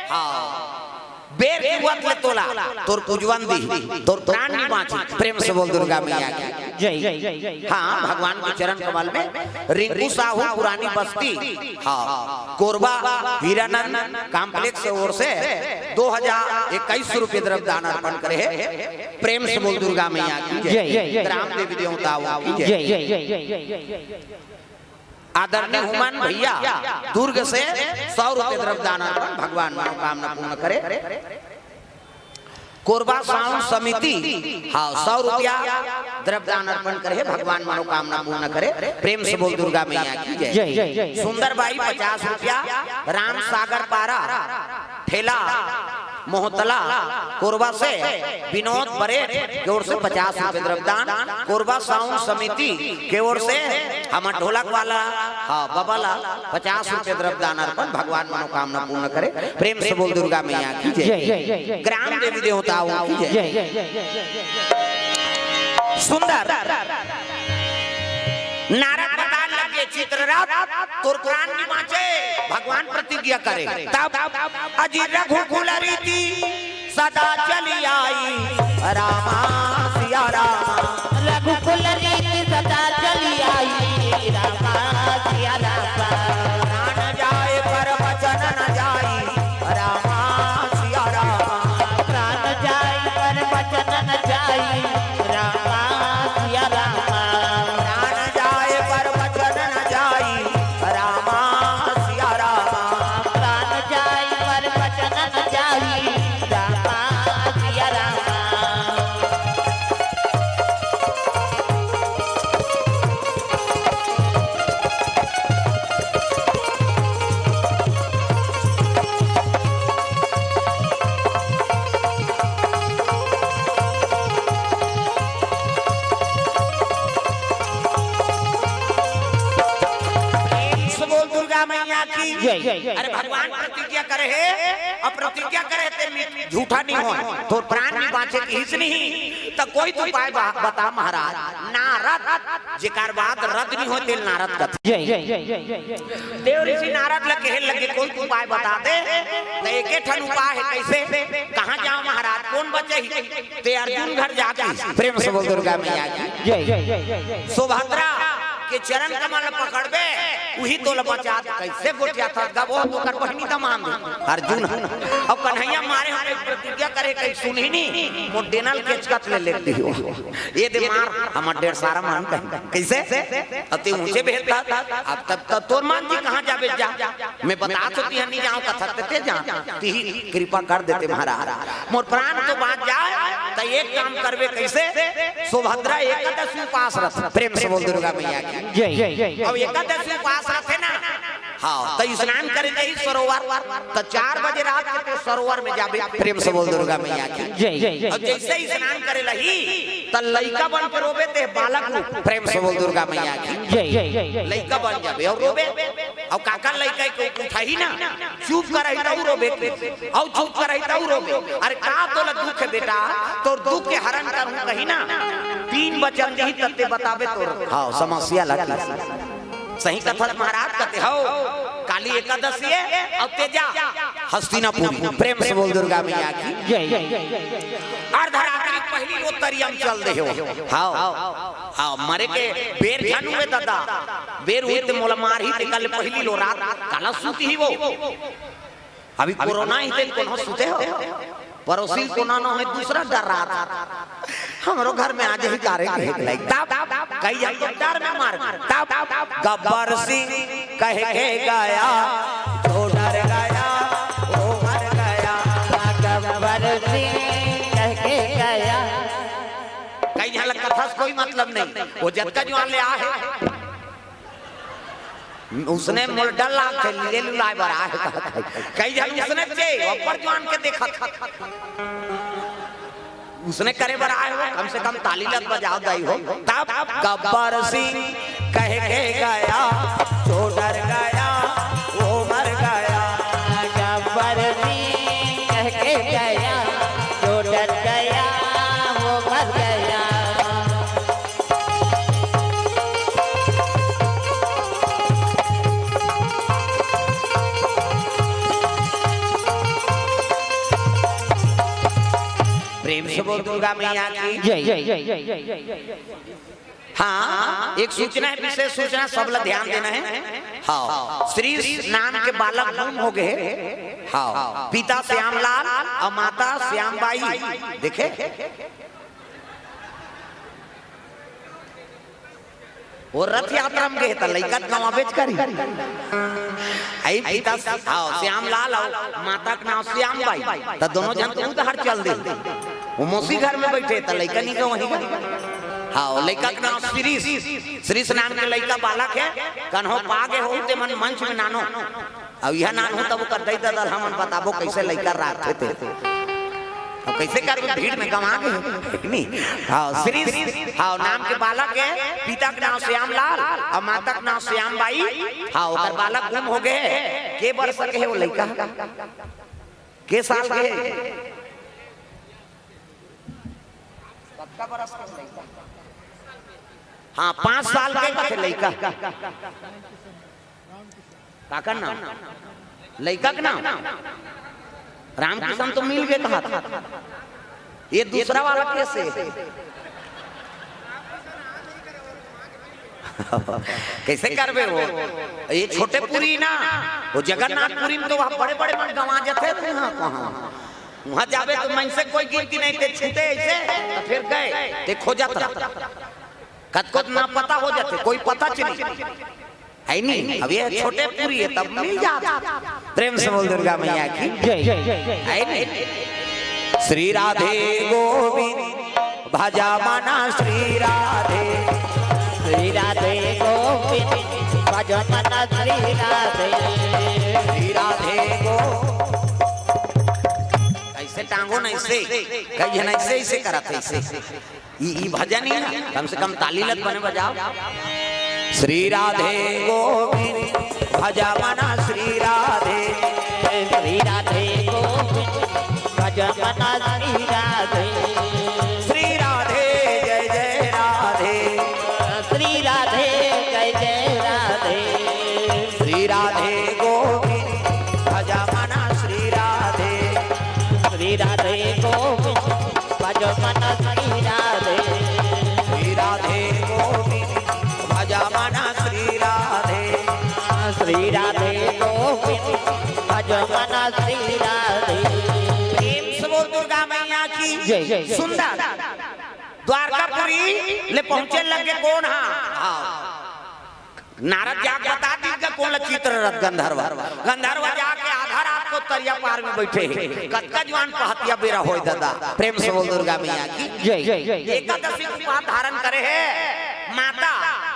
हाँ, बेर के उहां ले तोला, तोर पूजवन दिही, तोर प्राण नी बाँची। प्रेम से बोल दुर्गा मैया की। जय। हाँ, भगवान के चरण कमल में। रिंकू साहू पुरानी बस्ती, हाँ, कोरबा हीरानंद कॉम्प्लेक्स ओर से दो हजार इक्कीस रुपये द्रव्य दान अर्पण करे हे। प्रेम से बोल दुर्गा मैया की जय। जय। ग्राम देवी देवताओं की जय। जय। आदरणीय हुमान भैया दुर्ग से सौ रुपये द्रव्य दान अर्पण, भगवान मनोकामना पूर्ण करे। कोरबा साउंड समिति, हाँ, सौ रुपया द्रव्य दान अर्पण करे हे, भगवान मनोकामना पूर्ण करे। प्रेम से बोल दुर्गा मैया की जय। जय। सुंदर बाई पचास रुपया, राम सागर पारा ठेला मोहतला कोरबा से विनोद बरेठ के ओर से पचास रुपये द्रव्य दान। कोरबा साउंड समिति के ओर से हमर ढोलक वाला, हाँ, बबा ला पचास रुपये द्रव्य दान अर्पण, भगवान मनोकामना पूर्ण करे। प्रेम से बोल दुर्गा मैया की जय। जय। ग्राम देवी देवताओं की जय। जय। सुंदर। नारद बताए लगे, "चित्ररथ, तोर प्राण नी बाँचे।" भगवान प्रतिज्ञा करे। तब अजी रघुकुल रीति सदा चली आई, रामा सिया रामा। रघुकुल रीति सदा चली आई, रामा सिया रामा। प्राण जाए पर वचन न जाई, रामा सिया रामा। प्राण जाए पर वचन न जाई, रामा सिया रामा। प्राण जाए पर वचन न जाई, रामा सिया रामा। प्राण जाए पर वचन न जाई, रामा सिया रामा। प्रेम से बोल दुर्गा मैया की जय। अरे भगवान प्रतिज्ञा करे हे, अउ प्रतिज्ञा करे हे ते झूठा नी होय, तोर प्राण नी बाँचे किहिस नहीं, त कोई तो उपाय बा-, बता महाराज। नारद, जेकर बाद रद नी होय, तेला नारद कथे। जय। देव ऋषि नारद ल कहे लगे, "कोई तो उपाय बता दे।" त एके ठन उपाय हे, कइसे? कहाँ जाओं महाराज, कोन बचही? ते अर्जुन घर जाके प्रेम से बोल दुर्गा मैया की जय। सुभद्रा के चरण कमल पकड़बे, उही तोला बचा दे। कइसे गोठियाथस गा, वो तो ओकर बहिनी दमांद हे। अर्जुन ह। अउ कन्हैया मारे हमें प्रतिज्ञा करे, कहीं सुनही नी, मोर डेना ल केचकत ले लेती हो। ये दे मार, हमर डेढ़ सारा मान कहीं। कइसे? अति ऊंचे भेजता। अब तब तक तोर मान जी कहाँ जाबे जा। मैं बता तो तिहन नी जाओं, कथक ते जा। तिही कृपा कर देते महाराज। मोर प्राण तो बाँच जाए, त एक काम करबे कइसे? सुभद्रा एकादशी उपास रथ। प्रेम से बोल दुर्गा मैया की जय। अउ एकादशी उपास रथे ना, हाँ, त स्नान करे जाही सरोवर, त चार बजे रात के ते सरोवर में जाबे। प्रेम से बोल दुर्गा मैया की। जय। अउ जइसे स्नान करे लगही, त लइका बन के रोबे ते बालक रूप। प्रेम से बोल दुर्गा मैया की। जय। लइका बन जाबे अउ रोबे। अउ काकर लइका के उठाही ना, चुप करही तउ रोबे के, अउ चुप करही तउ रोबे। अरे का तोला दुख हे बेटा, तोर दुख के हरण करहूं कही ना, तीन बचन दिही तब ते बताबे तोर, हाँ, समस्या ला की। सही कथस महाराज, कथे हव, काली एकादशी हे, अउ ते जा हस्तिनापुर। प्रेम से बोल दुर्गा मैया की। जय। अर्धरात्रि पहिली लो तरिया म चल दे हो। हाँ, हाँ, मरे के बेर झन हुए दादा, बेर हुई ते मोला मारही, ते कल पहिली लो रात काला सूतही वो। अभी कोरोना ही ते कोनो सूते हो। पड़ोसी कोना न होय, दूसरा डर्रात। हमरो घर में आ जाही कारे कहे के लइक। तब कई झन तो डर में मार, तब गब्बर सिंह कह के गया, जो डर गया वो मर गया। गब्बर सिंह कह के गया। कई झन ला कथा से कोई मतलब नहीं, वो जतका जुआन ले आ हे। उसने मोला डर लागथे, ले लुलाय बर आए हे। कई झन उसने चे, अब्बड़ जुआन के देखत। उसने करे बर आए हो, कम से कम ताली लग बजाओ दाई हो। तब गब्बर सिंह कह के गया, जो डर गया वो मर गया। गब्बर सिंह कह के गया, जो डर गया वो मर गया। प्रेम से बोल दुर्गा मैया की। जय। हाँ, एक सूचना हे, विशेष सूचना, सब ला ध्यान देना हे। हाँ, श्री नाम के बालक गुम हो गए। हाँ, पिता श्यामलाल अउ माता श्यामबाई। देखे, वो रथ यात्रा में गए त लइका के नाव बेच करी। आई पिता, हाँ, श्यामलाल अउ माता के नाव श्यामबाई, त दोनों झन तो उधर चल दे। वो मौसी घर में बैठे त लइका नहीं गए वहीं। हाँ, वो लइका के नाव श्रीश, श्रीश नाम के लइका बालक हे, कन्हो पागे हो ते मन मंच में नानो। अउ इहाँ नानहूँ तब ओकर दई ददा ल हमन बताबो कइसे लइका राखथे ते। अउ कइसे करबे भीड़ में गंवा गे। नहीं। हाँ, श्री, हाँ, नाम के बालक हे, पिता के नाम श्यामलाल अउ माता के नाम श्यामबाई। हाँ, ओकर बालक गुम हो गए। के बरस के हे वो लइका? के साल के हे? कतका बरस के लइका? हाँ, पाँच साल के कथे लइका। काकर नाम? लइका के नाम? रामकिशन तो मिल गए कहा था। ये दूसरा वाला केस हे। कइसे करबे वो? ये छोटेपुरी ना, वो जगन्नाथपुरी में तो वहाँ बड़े-बड़े मन गंवा जाथे। तो वहाँ कहाँ? वहाँ जाबे तो मनसे कोई गिनती नहीं, ते छूटे अइसे, त फेर गए, ते खोजत रह। कतको ना पता हो जाथे, कोई पता च नहीं। हे नहीं, अब ये छोटेपुरी हे, तब मिल जात। प्रेम से बोल दुर्गा मैया की। जय। हे नहीं? श्री राधे गोविंद भज मन श्री राधे। श्री राधे गोविंद भज मन श्री राधे। श्री राधे गो-, अइसे टांगो ना, अइसे। कई झन अइसे, अइसे करत हे, अइसे। ई, ई भजन ही ना, कम से कम ताली लग बने बजाओ। श्री राधे गोविंद भज मन श्री राधे। श्री राधे गोविंद भज मन श्री राधे। श्री राधे जय जय राधे। श्री राधे जय जय राधे। श्री राधे गोविंद भज मन श्री राधे। श्री राधे गोविंद भज मन श्री राधे। श्री राधे गोविंद भज मन श्री राधे। श्री राधे गोविंद भज मन श्री राधे। प्रेम से बोल दुर्गा मैया की। जय, जय, जय। सुंदर। द्वारकापुरी ले पहुंचे लगे कोन हा? हाँ। नारद जाके बता दीस गा कोन ला चित्ररथ गंधर्व। गंधर्व जाके आधा रात को तरिया पार में बैठे हे। कतका जुआन पहतिया बेरा होय दादा। प्रेम से बोल दुर्गा मैया की। जय, जय, जय, जय। एकादशी के उपास धारण करे हे माता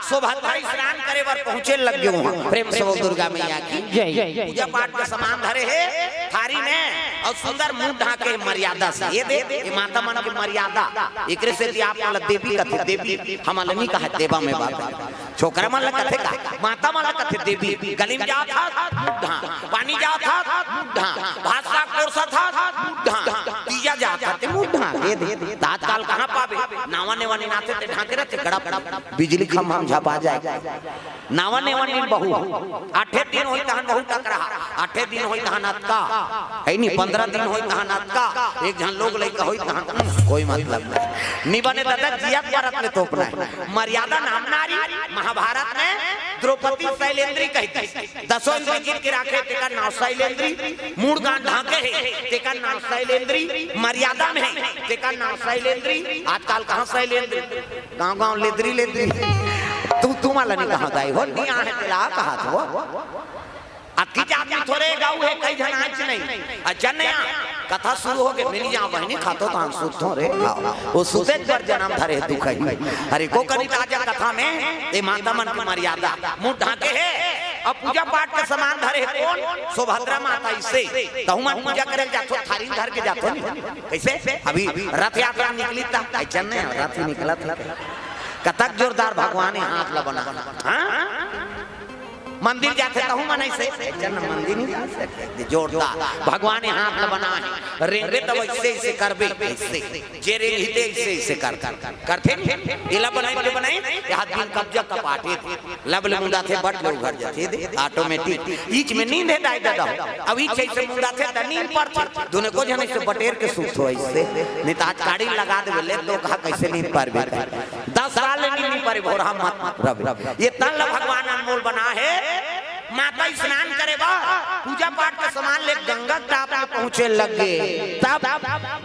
सुभद्रा स्नान करे बर पहुंचे लग गे उहाँ। प्रेम से बोल दुर्गा मैया की जय। पूजा पाठ के सामान धरे हे थारी में अउ सुंदर मुंह ढांके मर्यादा से। ये दे, ये माता मन के मर्यादा। एकरे सेती आप मन ला देवी कथे, देवी हमन ला नइ कहे, देवा में बाप। छोकरा मन ला कथे का, माता मन ला कथे देवी। गली में जात हस, मुंह ढांक, पानी जात हस, मुंह ढांक, भात साग परोसत हस, मुंह ढांक, तीजा जात हस, ते मुंह ढांक। ये दे, त आजकल कहाँ पाबे? नावा नेवा निनाथे ते ढांके रथे, गड़प, बिजली खंभा में झपा जाय। नावा नेवा नीन बहू, आठे दिन होई तहन बहू टकरा, आठे दिन होई तहन अतका, हे नी, पंद्रह दिन होई तहन अतका, एक झन लोग लइका होई तहन, कोई मतलब नहीं। नी बने दादा, जियत मरत ले तोपना हे। मर्यादा नाम नारी, महाभारत में द्रौपदी शैलेंद्री कहिथे। दसों इंद्री जीत के राखे, तेकर नाव शैलेंद्री। मूड़ गांठ ढांके हे, तेकर नाव शैलेंद्री। मर्यादा में हे, तेकर नाव शैलेंद्री। आजकल कहाँ शैलेंद्री? गांव-गांव लेदरी, लेदरी। तू, तू माला नहीं कहा दाई हो, नहीं आहे तेला कहा तो। अतकी जात में थोरे गाऊ हे, कई झन आच नहीं। अच्छा नया, कथा शुरू हो गे, मिल जाओ बहनी, खातो तान सुतो रे। आओ। वो सुते पर जन्म धरे दुख ही। अरे को कनी ताजा कथा में, ए माता मन के मर्यादा, मुंह ढांके हे, अब पूजा पाठ के सामान धरे हे कोन? सुभद्रा माता इसे। तहु मन पूजा करे जाथो, थारी धर के जाथो नहीं। कैसे? अभी रथ यात्रा निकली ता, ऐसा नहीं, रथ ही निकला था। कतक जोरदार भगवान हाथ ला बना। हाँ? मंदिर जाथे तहु मन ऐसे, ऐसे न मंदिर नहीं जा सकते। जोरदार। भगवान हाथ ला बना हे। रेंगे तब ऐसे, ऐसे करबे, ऐसे। जे रेंगही ते ऐसे, ऐसे कर, कर, कर। करथे नहीं? एला बनाई, ते बनाई, ये हाथ दिन कब्जा कपाटे थे। लब ले मुंदाथे, बट ले उघर जाथे, दे, automatic। ईच में नींद हे दाई दादा हो। अब ईच ऐसे मुंदाथे, त नींद पड़थे। दुने को झन ऐसे बटेर के सुत हो ऐसे। नहीं त आज काड़ी लगा देबे, ले तो कहा कैसे नींद पारबे। दस साल ले नींद नहीं पारे, भोरहा मत रवि। ये तन ला भगवान अनमोल बना हे। माता स्नान करे बर पूजा पाठ के सामान ले गंगा के टाप में पहुंचे लग गे। तब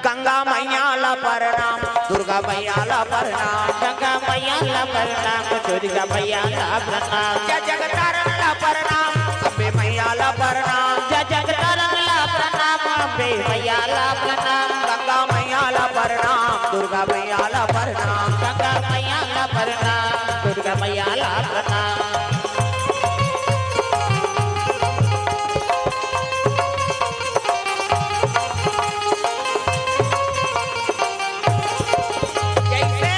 गंगा मैया ला प्रणाम, दुर्गा मैया ला प्रणाम। गंगा मैया ला प्रणाम, दुर्गा मैया ला प्रणाम। जय जगतारण ला प्रणाम, अम्बे मैया ला प्रणाम। जय जगतारण ला प्रणाम, अम्बे मैया ला प्रणाम। गंगा मैया ला प्रणाम, दुर्गा मैया ला प्रणाम। गंगा मैया ला प्रणाम, दुर्गा मैया ला प्रणाम। जैसे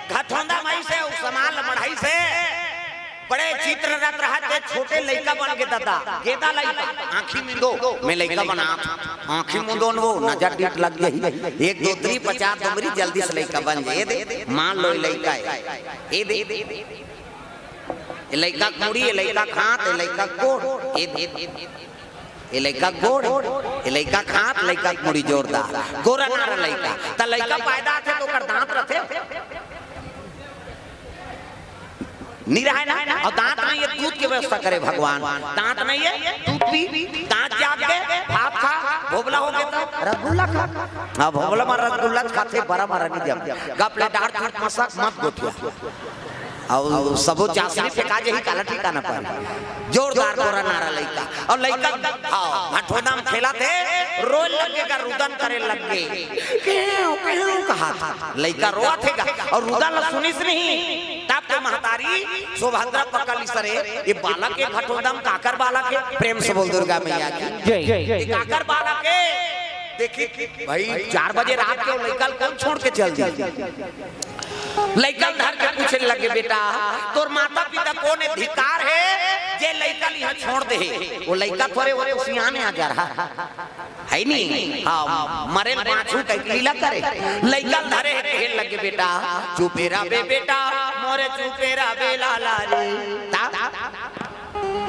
घटोंदा माई से अउ सामान ल मढ़ाइस हे, बड़े चित्र रत रहत हे, छोटे लइका बन के दादा, गेदा लइका, आँखी मुंदो, मैं लइका बनात हँव, आँखी मुंदो न वो, नजर डीठ लग जाही, एक दो तीन पचास डोंगरी, जल्दी से लइका बन जाही, ए दे, मान लो लइका हे, ए दे, ए लइका के मुड़ी, ए लइका के हाथ, ए लइका के गोड़, ए दे, ए लइका के गोड़, ए लइका के हाथ, लइका के मुड़ी जोरदार, गोरा नारा लइका, त लइका पैदा होथे त ओकर दांत रथे? नइ रहय ना, अउ दांत नइ हे, दूध के व्यवस्था करे भगवान। दांत नइ हे, दूध पी, दांत जाग गे, भात खा, भोभला हो गे त रसगुल्ला खा। हाँ, भोभला म रसगुल्ला खाथे, बरा म नइ जम। गप ले डार चूट मसक मत गोठिया। अउ सबो चासनी फेंका जाही, काला ठिकाना पर। जोरदार गोरा नारा लइका। अउ लइका, हाँ, भटोदा म खेलत हे, रोए लग गे, रुदन करे लग गे। केव, केव कहत। लइका रोवत हे गा, अउ रुदन ल सुनिस नहीं। तब तो महतारी सुभद्रा पकड़ लिस, अरे, ये बालक हे भटोदा म, काकर बालक हे? प्रेम से बोल दुर्गा मैया की जय। ये काकर बालक हे? देखी भाई, चार बजे रात के वो लइका ल कोन छोड़ के चल दी? लइका ल धर के पूछे लगे, बेटा, तोर माता पिता कोन अधिकार हे जे लइका ल इहाँ छोड़ दे हे? वो लइका थोरे, वो तो सियान हे, आ जा रहा। हे नी? हाँ, मरे ल पाछू कहि के लीला करे। लइका ल धरे हे, कहे लगे, बेटा, चुपे रह बे बेटा, मोरे चुपे रह बे लाला रे। ता?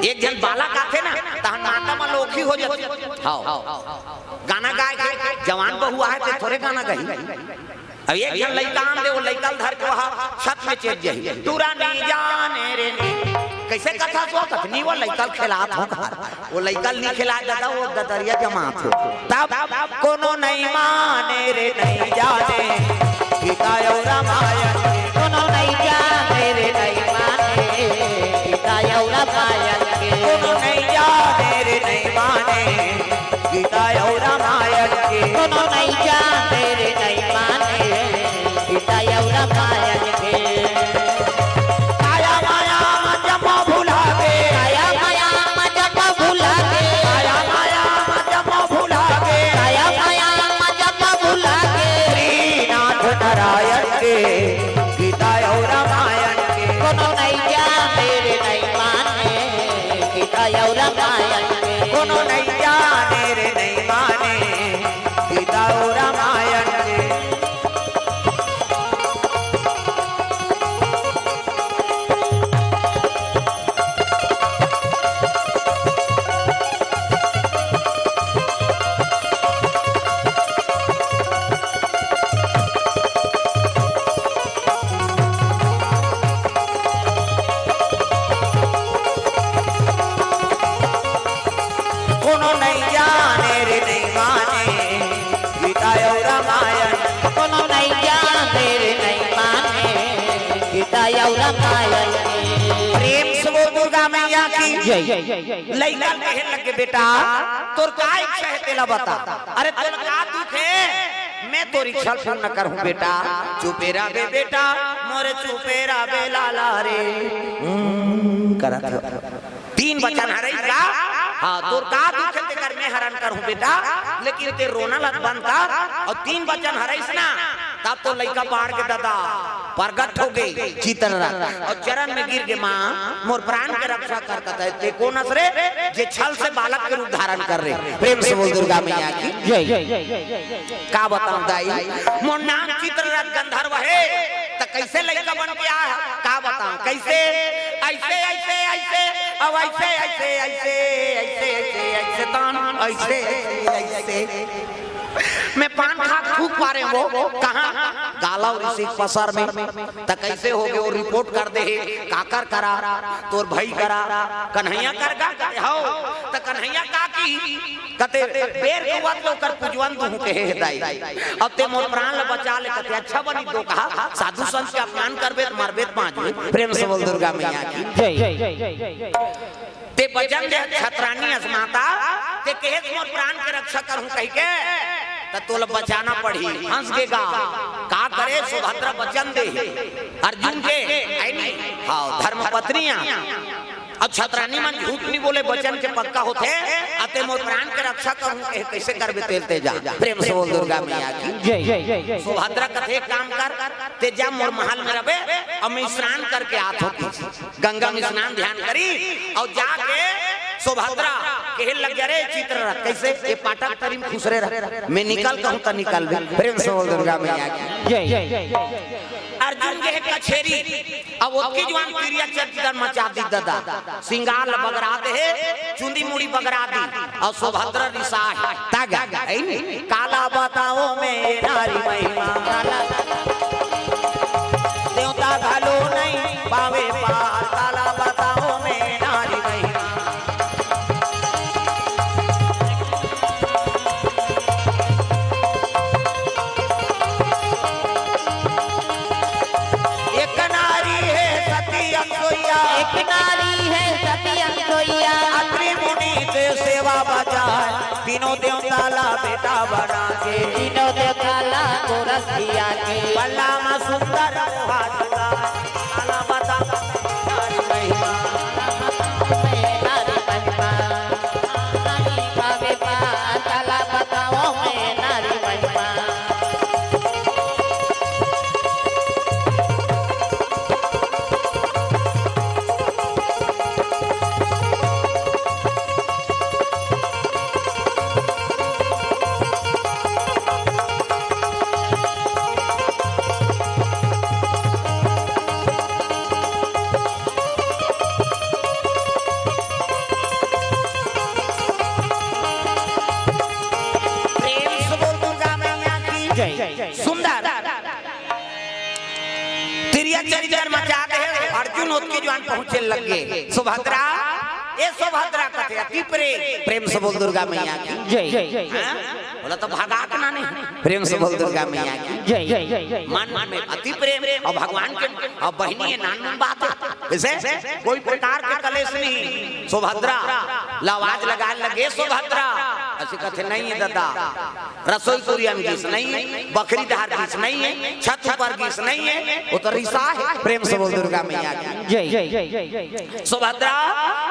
एक झन बालक आथे ना, तहन माता मन लोखी हो जाथे। हाँ। गाना गाय के, जवान बहू आहे, ते थोरे गाना गाही। अब एक झन लइका आन दे, वो लइका ल धर के वहाँ छत में चढ़ जाही। टूरा नी जाने रे नी। कइसे कथा सो कथनी वो लइका ल खेलात हो घर। वो लइका ल नइ खेलाय दादा, वो ददरिया जमात हो। तब कोनो नइ माने रे नइ जाने। गीता अउ रामायण के। कोनो नइ जाने रे नइ माने। गीता अउ रामायण के। कोनो नइ जाने रे नइ माने। गीता अउ रामायण के। कोनो नइ जाने रे नइ माने, गीता अउ रामायण के। काया प्रेम से बोल दुर्गा मैया की। जय। लइका कहे लगे, "बेटा, तोर का इच्छा हे, तेला बता।" "अरे, तोर का दुख हे, मैं तोर इच्छा पूर्ण करहूँ बेटा।" "चुपे रह बे बेटा, मोरे चुपे रह बे लाला रे।" हम्म, करत हो। तीन बचन हरइस का? हाँ, "तोर का दुख हे, तेकर मैं हरन करहूँ बेटा, लेकिन ते रोना ल बंद कर।" अउ तीन बचन हरइस ना, तब तो लइका बाढ़ के ददा परगट हो गे चित्ररथ अउ चरण में गिर गे, "माँ, मोर प्राण के रक्षा कर।" कथे, "ते कोन अस रे, जे छल से बालक के रूप धारण कर रे?" प्रेम से बोल दुर्गा मैया की। जय। का बताऊं दाई, मोर नाम चित्ररथ गंधर्व हे, त कइसे लइका बन के आय? का बताऊं कइसे? अइसे, अइसे, अइसे, अउ अइसे, अइसे, अइसे, अइसे, अइसे, अइसे, तान, अइसे, अइसे, अइसे। मैं पान खा थूक पारे वो, कहाँ? गाला अउ ऋषि के पसर में। त कइसे होगे वो, रिपोर्ट कर दे हे, काकर करा, तोर भई करा, कन्हैया कर गा, कथे, "हव।" त कन्हैया का की, कथे, "बेर के वत ओकर पुजवन दुहूँ," कहे हे दाई। "अब ते मोर प्राण ल बचा ले," कथे, "अच्छा बनी तो कहा, साधु संत के अपमान करबे त मरबे त बाँचबे।" प्रेम से बोल दुर्गा मैया की। जय। ते बचन दे छतरानी अस माता, ते कहेस मोर प्राण के रक्षा करहूँ कहिके, त तोला बचाना पड़ही। हंस के गा, का करे, सुभद्रा बचन दे हे अर्जुन के, है नी? हाँ, धर्म पत्नियां। अब छतरानी मन झूठ नहीं बोले, बचन के पक्का होथे। "अते मोर प्राण के रक्षा करहूँ कहे, कइसे करबे तेल तेजा?" प्रेम से बोल दुर्गा मैया की। जय। सुभद्रा कथे, "एक काम कर, ते जा मोर महल में रबे, अब मैं स्नान करके आत हों।" गंगा में स्नान ध्यान करी अउ जाके सुभद्रा कहे लग जा, "रे चित्ररथ, कइसे ए पाटक तरी में खुसरे रह, मैं निकल कहूँ त निकल भी।" प्रेम से बोल दुर्गा मैया की। जय। अर्जुन गे हे कछेरी, अब ओतकी जुवान तिरिया चरितर मचा दी ददा, सिंगार ल बगरा दे हे, चुंदी मुड़ी बगरा दी, अउ सुभद्रा रिसा हे, तागा, है नी? काला बताओ मैं नारी महिमा, काला देवता घलो नहीं पावे पार, काला बताओ मैं नारी महिमा। एक नारी है सती अनसुईया, एक नारी है सती अनसुईया। अत्रि मुनि के सेवा बजाए, तीनों देवता ला बेटा बना के, तीनों देवता ला गोरखिया के। बल्ला मा सुंदर हाथ का, काला बता नारी महिमा। प्रेम से बोल दुर्गा मैया की जय। सुंदर तिरिया चरितर मचा दे हे। अर्जुन ओतकी जुवान पहुंचे लग गे। सुभद्रा, ए सुभद्रा कथे अति प्रेम, प्रेम से बोल दुर्गा मैया की जय। हाँ? बोला तो भगा के ना नहीं। प्रेम से बोल दुर्गा मैया की जय। मन में अति प्रेम अउ भगवान के, अउ बहिनी ये नानमुन बात हे। जइसे कोई प्रकार के कलेश नहीं। सुभद्रा ला आवाज लगाए लगे, "सुभद्रा।" अइसे कथे, "नहीं हे ददा, रसोई कुरिया में गीस नहीं हे, बखरी डहर गीस नहीं हे, छत ऊपर गीस नहीं हे, वो तो रिसा हे।" प्रेम से बोल दुर्गा मैया की जय। सुभद्रा,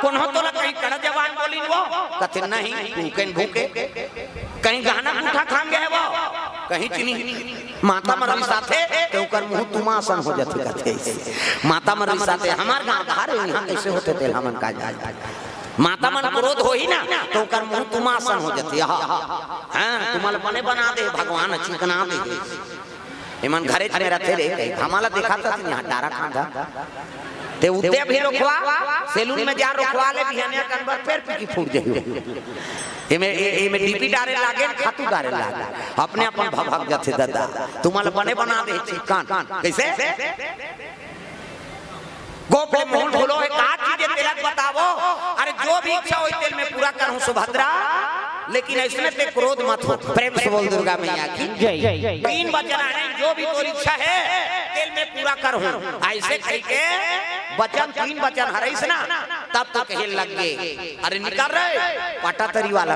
कोनो तोला कहीं कड़ा जबान बोलिन वो? कथे, "नहीं, भूखे न भूखे।" कहीं गहना गूठा खान गे हे वो, कहीं चीनी। माता मन रिसाथे, त ओकर मुंह तुमा असन हो जाथे, कथे। माता मन रिसाथे, हमर गांव धार हे, इहां कइसे होथे, तेला हमन का जान। माता मन क्रोध होही ना, त ओकर मुंह तुमा असन हो जाथे। हां, हां, तुमन ल बने बना दे भगवान, चिकना दे। एमन घरेच में रथे रे, कहीं हमन ला देखा त इहां डारा खांधा। ते उते अभी रोखवा, सैलून में जा रोखवा ले, बिहनिया कन बर फेर पीकी फूट जाही। एमे, ए-, एमे डीपी डारे लागे, खातू डारे लागे, अपने अपन भभक जाथे ददा। तुमन ल बने बना दे चिकन। कइसे? गोप ले मुंह ढोलो हे, का चीज हे तेला बतावो। अरे जो भी इच्छा होही तेला मैं पूरा करहूं सुभद्रा, लेकिन अइसने ते क्रोध मत हो। प्रेम से बोल दुर्गा मैया की जय। तीन बचन हे, जो भी तोर इच्छा हे, तेल में पूरा करहूं, अइसे कहिके बचन, तीन बचन हरइस ना, तब तो कहे लग गे, "अरे निकल रे, पाटा तरी वाला।"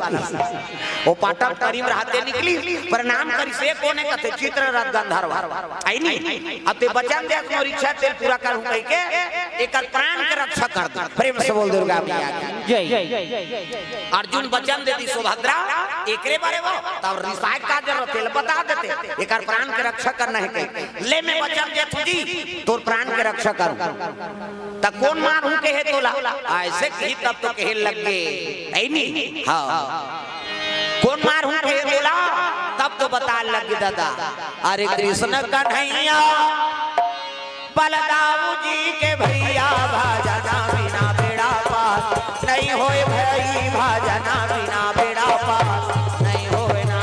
वो पाटा तरी में रहते निकलिस, प्रणाम करिस, "ये कोन ए?" कथे, "चित्ररथ गंधर्व।" अइ नी, "अब ते बचन दे, मोर इच्छा तेल पूरा करहूं," कहिके एकर प्राण के रक्षा कर दे। प्रेम से बोल दुर्गा मैया की। जय। अर्जुन बचन दे दिस सुभद्रा, एकरे बारे वो, तब रिसाय का जरूरत हे, बता देते, एकर प्राण के रक्षा करना हे कहिके। "ले मैं बचन देत हूं जी, तोर प्राण के रक्षा करूं।" त कोन मारहूं कहे तोला? अइसे कही तब तो कहे लग गे। अइ नी? हां। कोन मारहूं कहे तोला? तब तो बताय लग गे दादा। अरे कृष्ण कन्हैया बलदाऊ जी के भइया, भजना बिना बेड़ा पार नइ होय भई, भजना बिना बेड़ा पार नइ होय ना।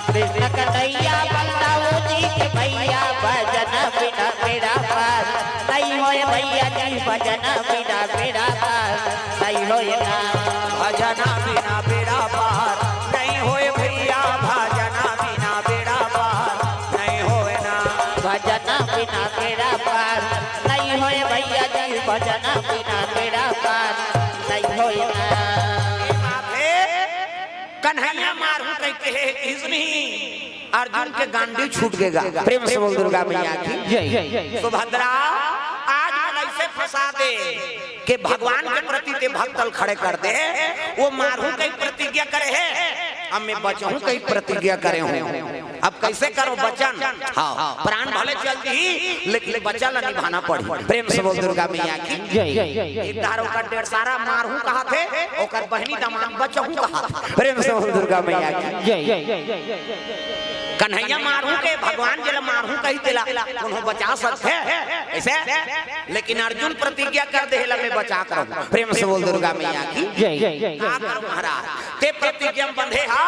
कृष्ण कन्हैया बलदाऊ जी के भइया, भजना बिना बेड़ा पार नइ होय भइया जी, भजना बिना बेड़ा पार नइ होय ना। भजना बिना बेड़ा पार नइ होय भइया, भजना बिना बेड़ा पार नइ होय ना। भजना बिना बेड़ा पार नइ होय भइया जी, भजना बिना बेड़ा पार नइ होय ना। ए बाप हे, कन्हैया मारहूं कहिके हे, किस नहीं? अर्जुन के गांडी छूट गे गा। प्रेम से बोल दुर्गा मैया की। जय। सुभद्रा, आज मन अइसे फंसा दे के भगवान के प्रति ते भक्तल खड़े कर दे, वो मारहूं कहि प्रतिज्ञा करे हे, अब मैं बचहूं कहि प्रतिज्ञा करे हूं। अब कइसे करो बचन? हां, प्राण भले चल दिही, लेकिन बचन ला निभाना पड़ही। प्रेम से बोल दुर्गा मैया की। जय। एक धार ओकर डेढ़ सारा मारहूं कहत हे, ओकर बहिनी दमांद बचहूं कहत हे। प्रेम से बोल दुर्गा मैया की। जय। कन्हैया मारहूं के भगवान जेला मारहूं कही तेला कोनो बचा सकथे? अइसे? लेकिन अर्जुन प्रतिज्ञा कर दे, "ला मैं बचा के रहूं।" प्रेम से बोल दुर्गा मैया की। जय। का करूं महाराज? ते प्रतिज्ञा में बंधे हा,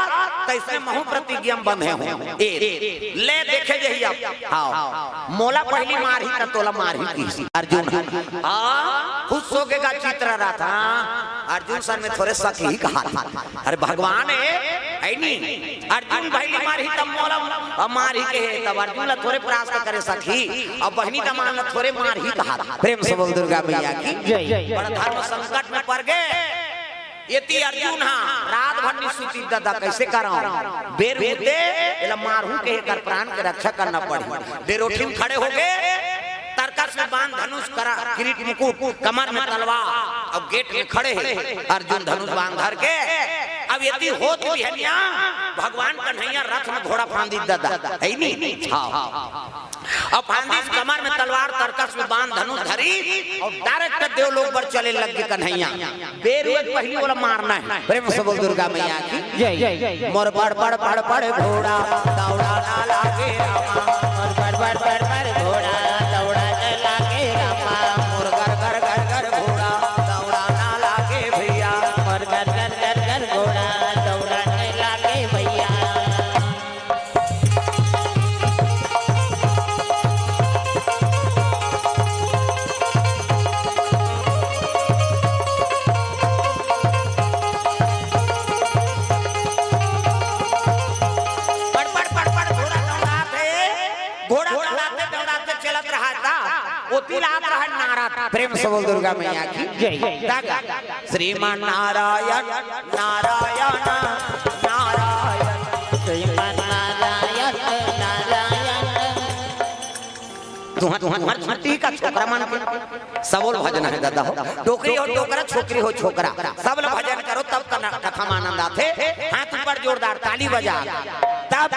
तइसने महूं प्रतिज्ञा में बंधे हूं। ए, ले देखे जही अब। हां। मोला पहिली मारही त तोला मारही किहिस अर्जुन। हां, खुश होगे गा चित्ररथ। हां, अर्जुन सन में थोरे सक ही कहा था। अरे भगवान हे, अइ नी? अर्जुन पहिली मारही तब मोला मारही कहे, तब अर्जुन ला थोरे परास्त करे सक ही, अउ बहिनी दमांद ला थोरे मारही कहा। प्रेम से बोल दुर्गा मैया की। जय। बड़ा धर्म संकट में पर गे। एती अर्जुन हा रात भर नि सुतिस दादा, कइसे करंव? बेर होते एला मारहूं कहे एकर प्राण के रक्षा करना पड़ही। डेरोठी में खड़े होगे, तरकस में बाण धनुष करा, किरीट मुकुट, कमर में तलवार, अउ गेट में खड़े हे अर्जुन धनुष बाण धर के। अब एती होत बिहनिया भगवान कन्हैया रथ में घोड़ा फांदिस दादा, हे नी? हां। अब फांदिस कमर में तलवार, तरकस में बाण धनुष धरिस अउ direct देवलोक बर चले लग गे कन्हैया। बेर होय पहिली ओला मारना हे। प्रेम से बोल दुर्गा मैया की। जय, जय, जय। मोर बड़ बड़ बड़ बड़ घोड़ा दौड़ा ना लागे रामा। मोर बड़ बड़ बड़ बड़ घोड़ा दौड़ा ना लागे रामा। मोर गर गर गर गर घोड़ा दौड़ा ना लागे भइया। मोर गर गर गर गर घोड़ा दौड़ा ना लागे भइया। पड़, पड़, पड़, पड़, घोड़ा दौड़ात हे, घोड़ा दौड़ाते, दौड़ाते चलत रहा था, ओती लात रहा नारद। प्रेम से बोल दुर्गा मैया की। जय। श्रीमान नारायण, नारायण, नारायण। श्रीमान नारायण, नारायण। तुहर, तुहर, तुहर छुट्टी का छोकरा मन के सबो ल भजना हे दादा हो। डोकरी हो डोकरा, छोकरी हो छोकरा, सब ल भजन करो, तब कन-, कथा म आनंद आथे। हाथ ऊपर जोरदार ताली बजा, तब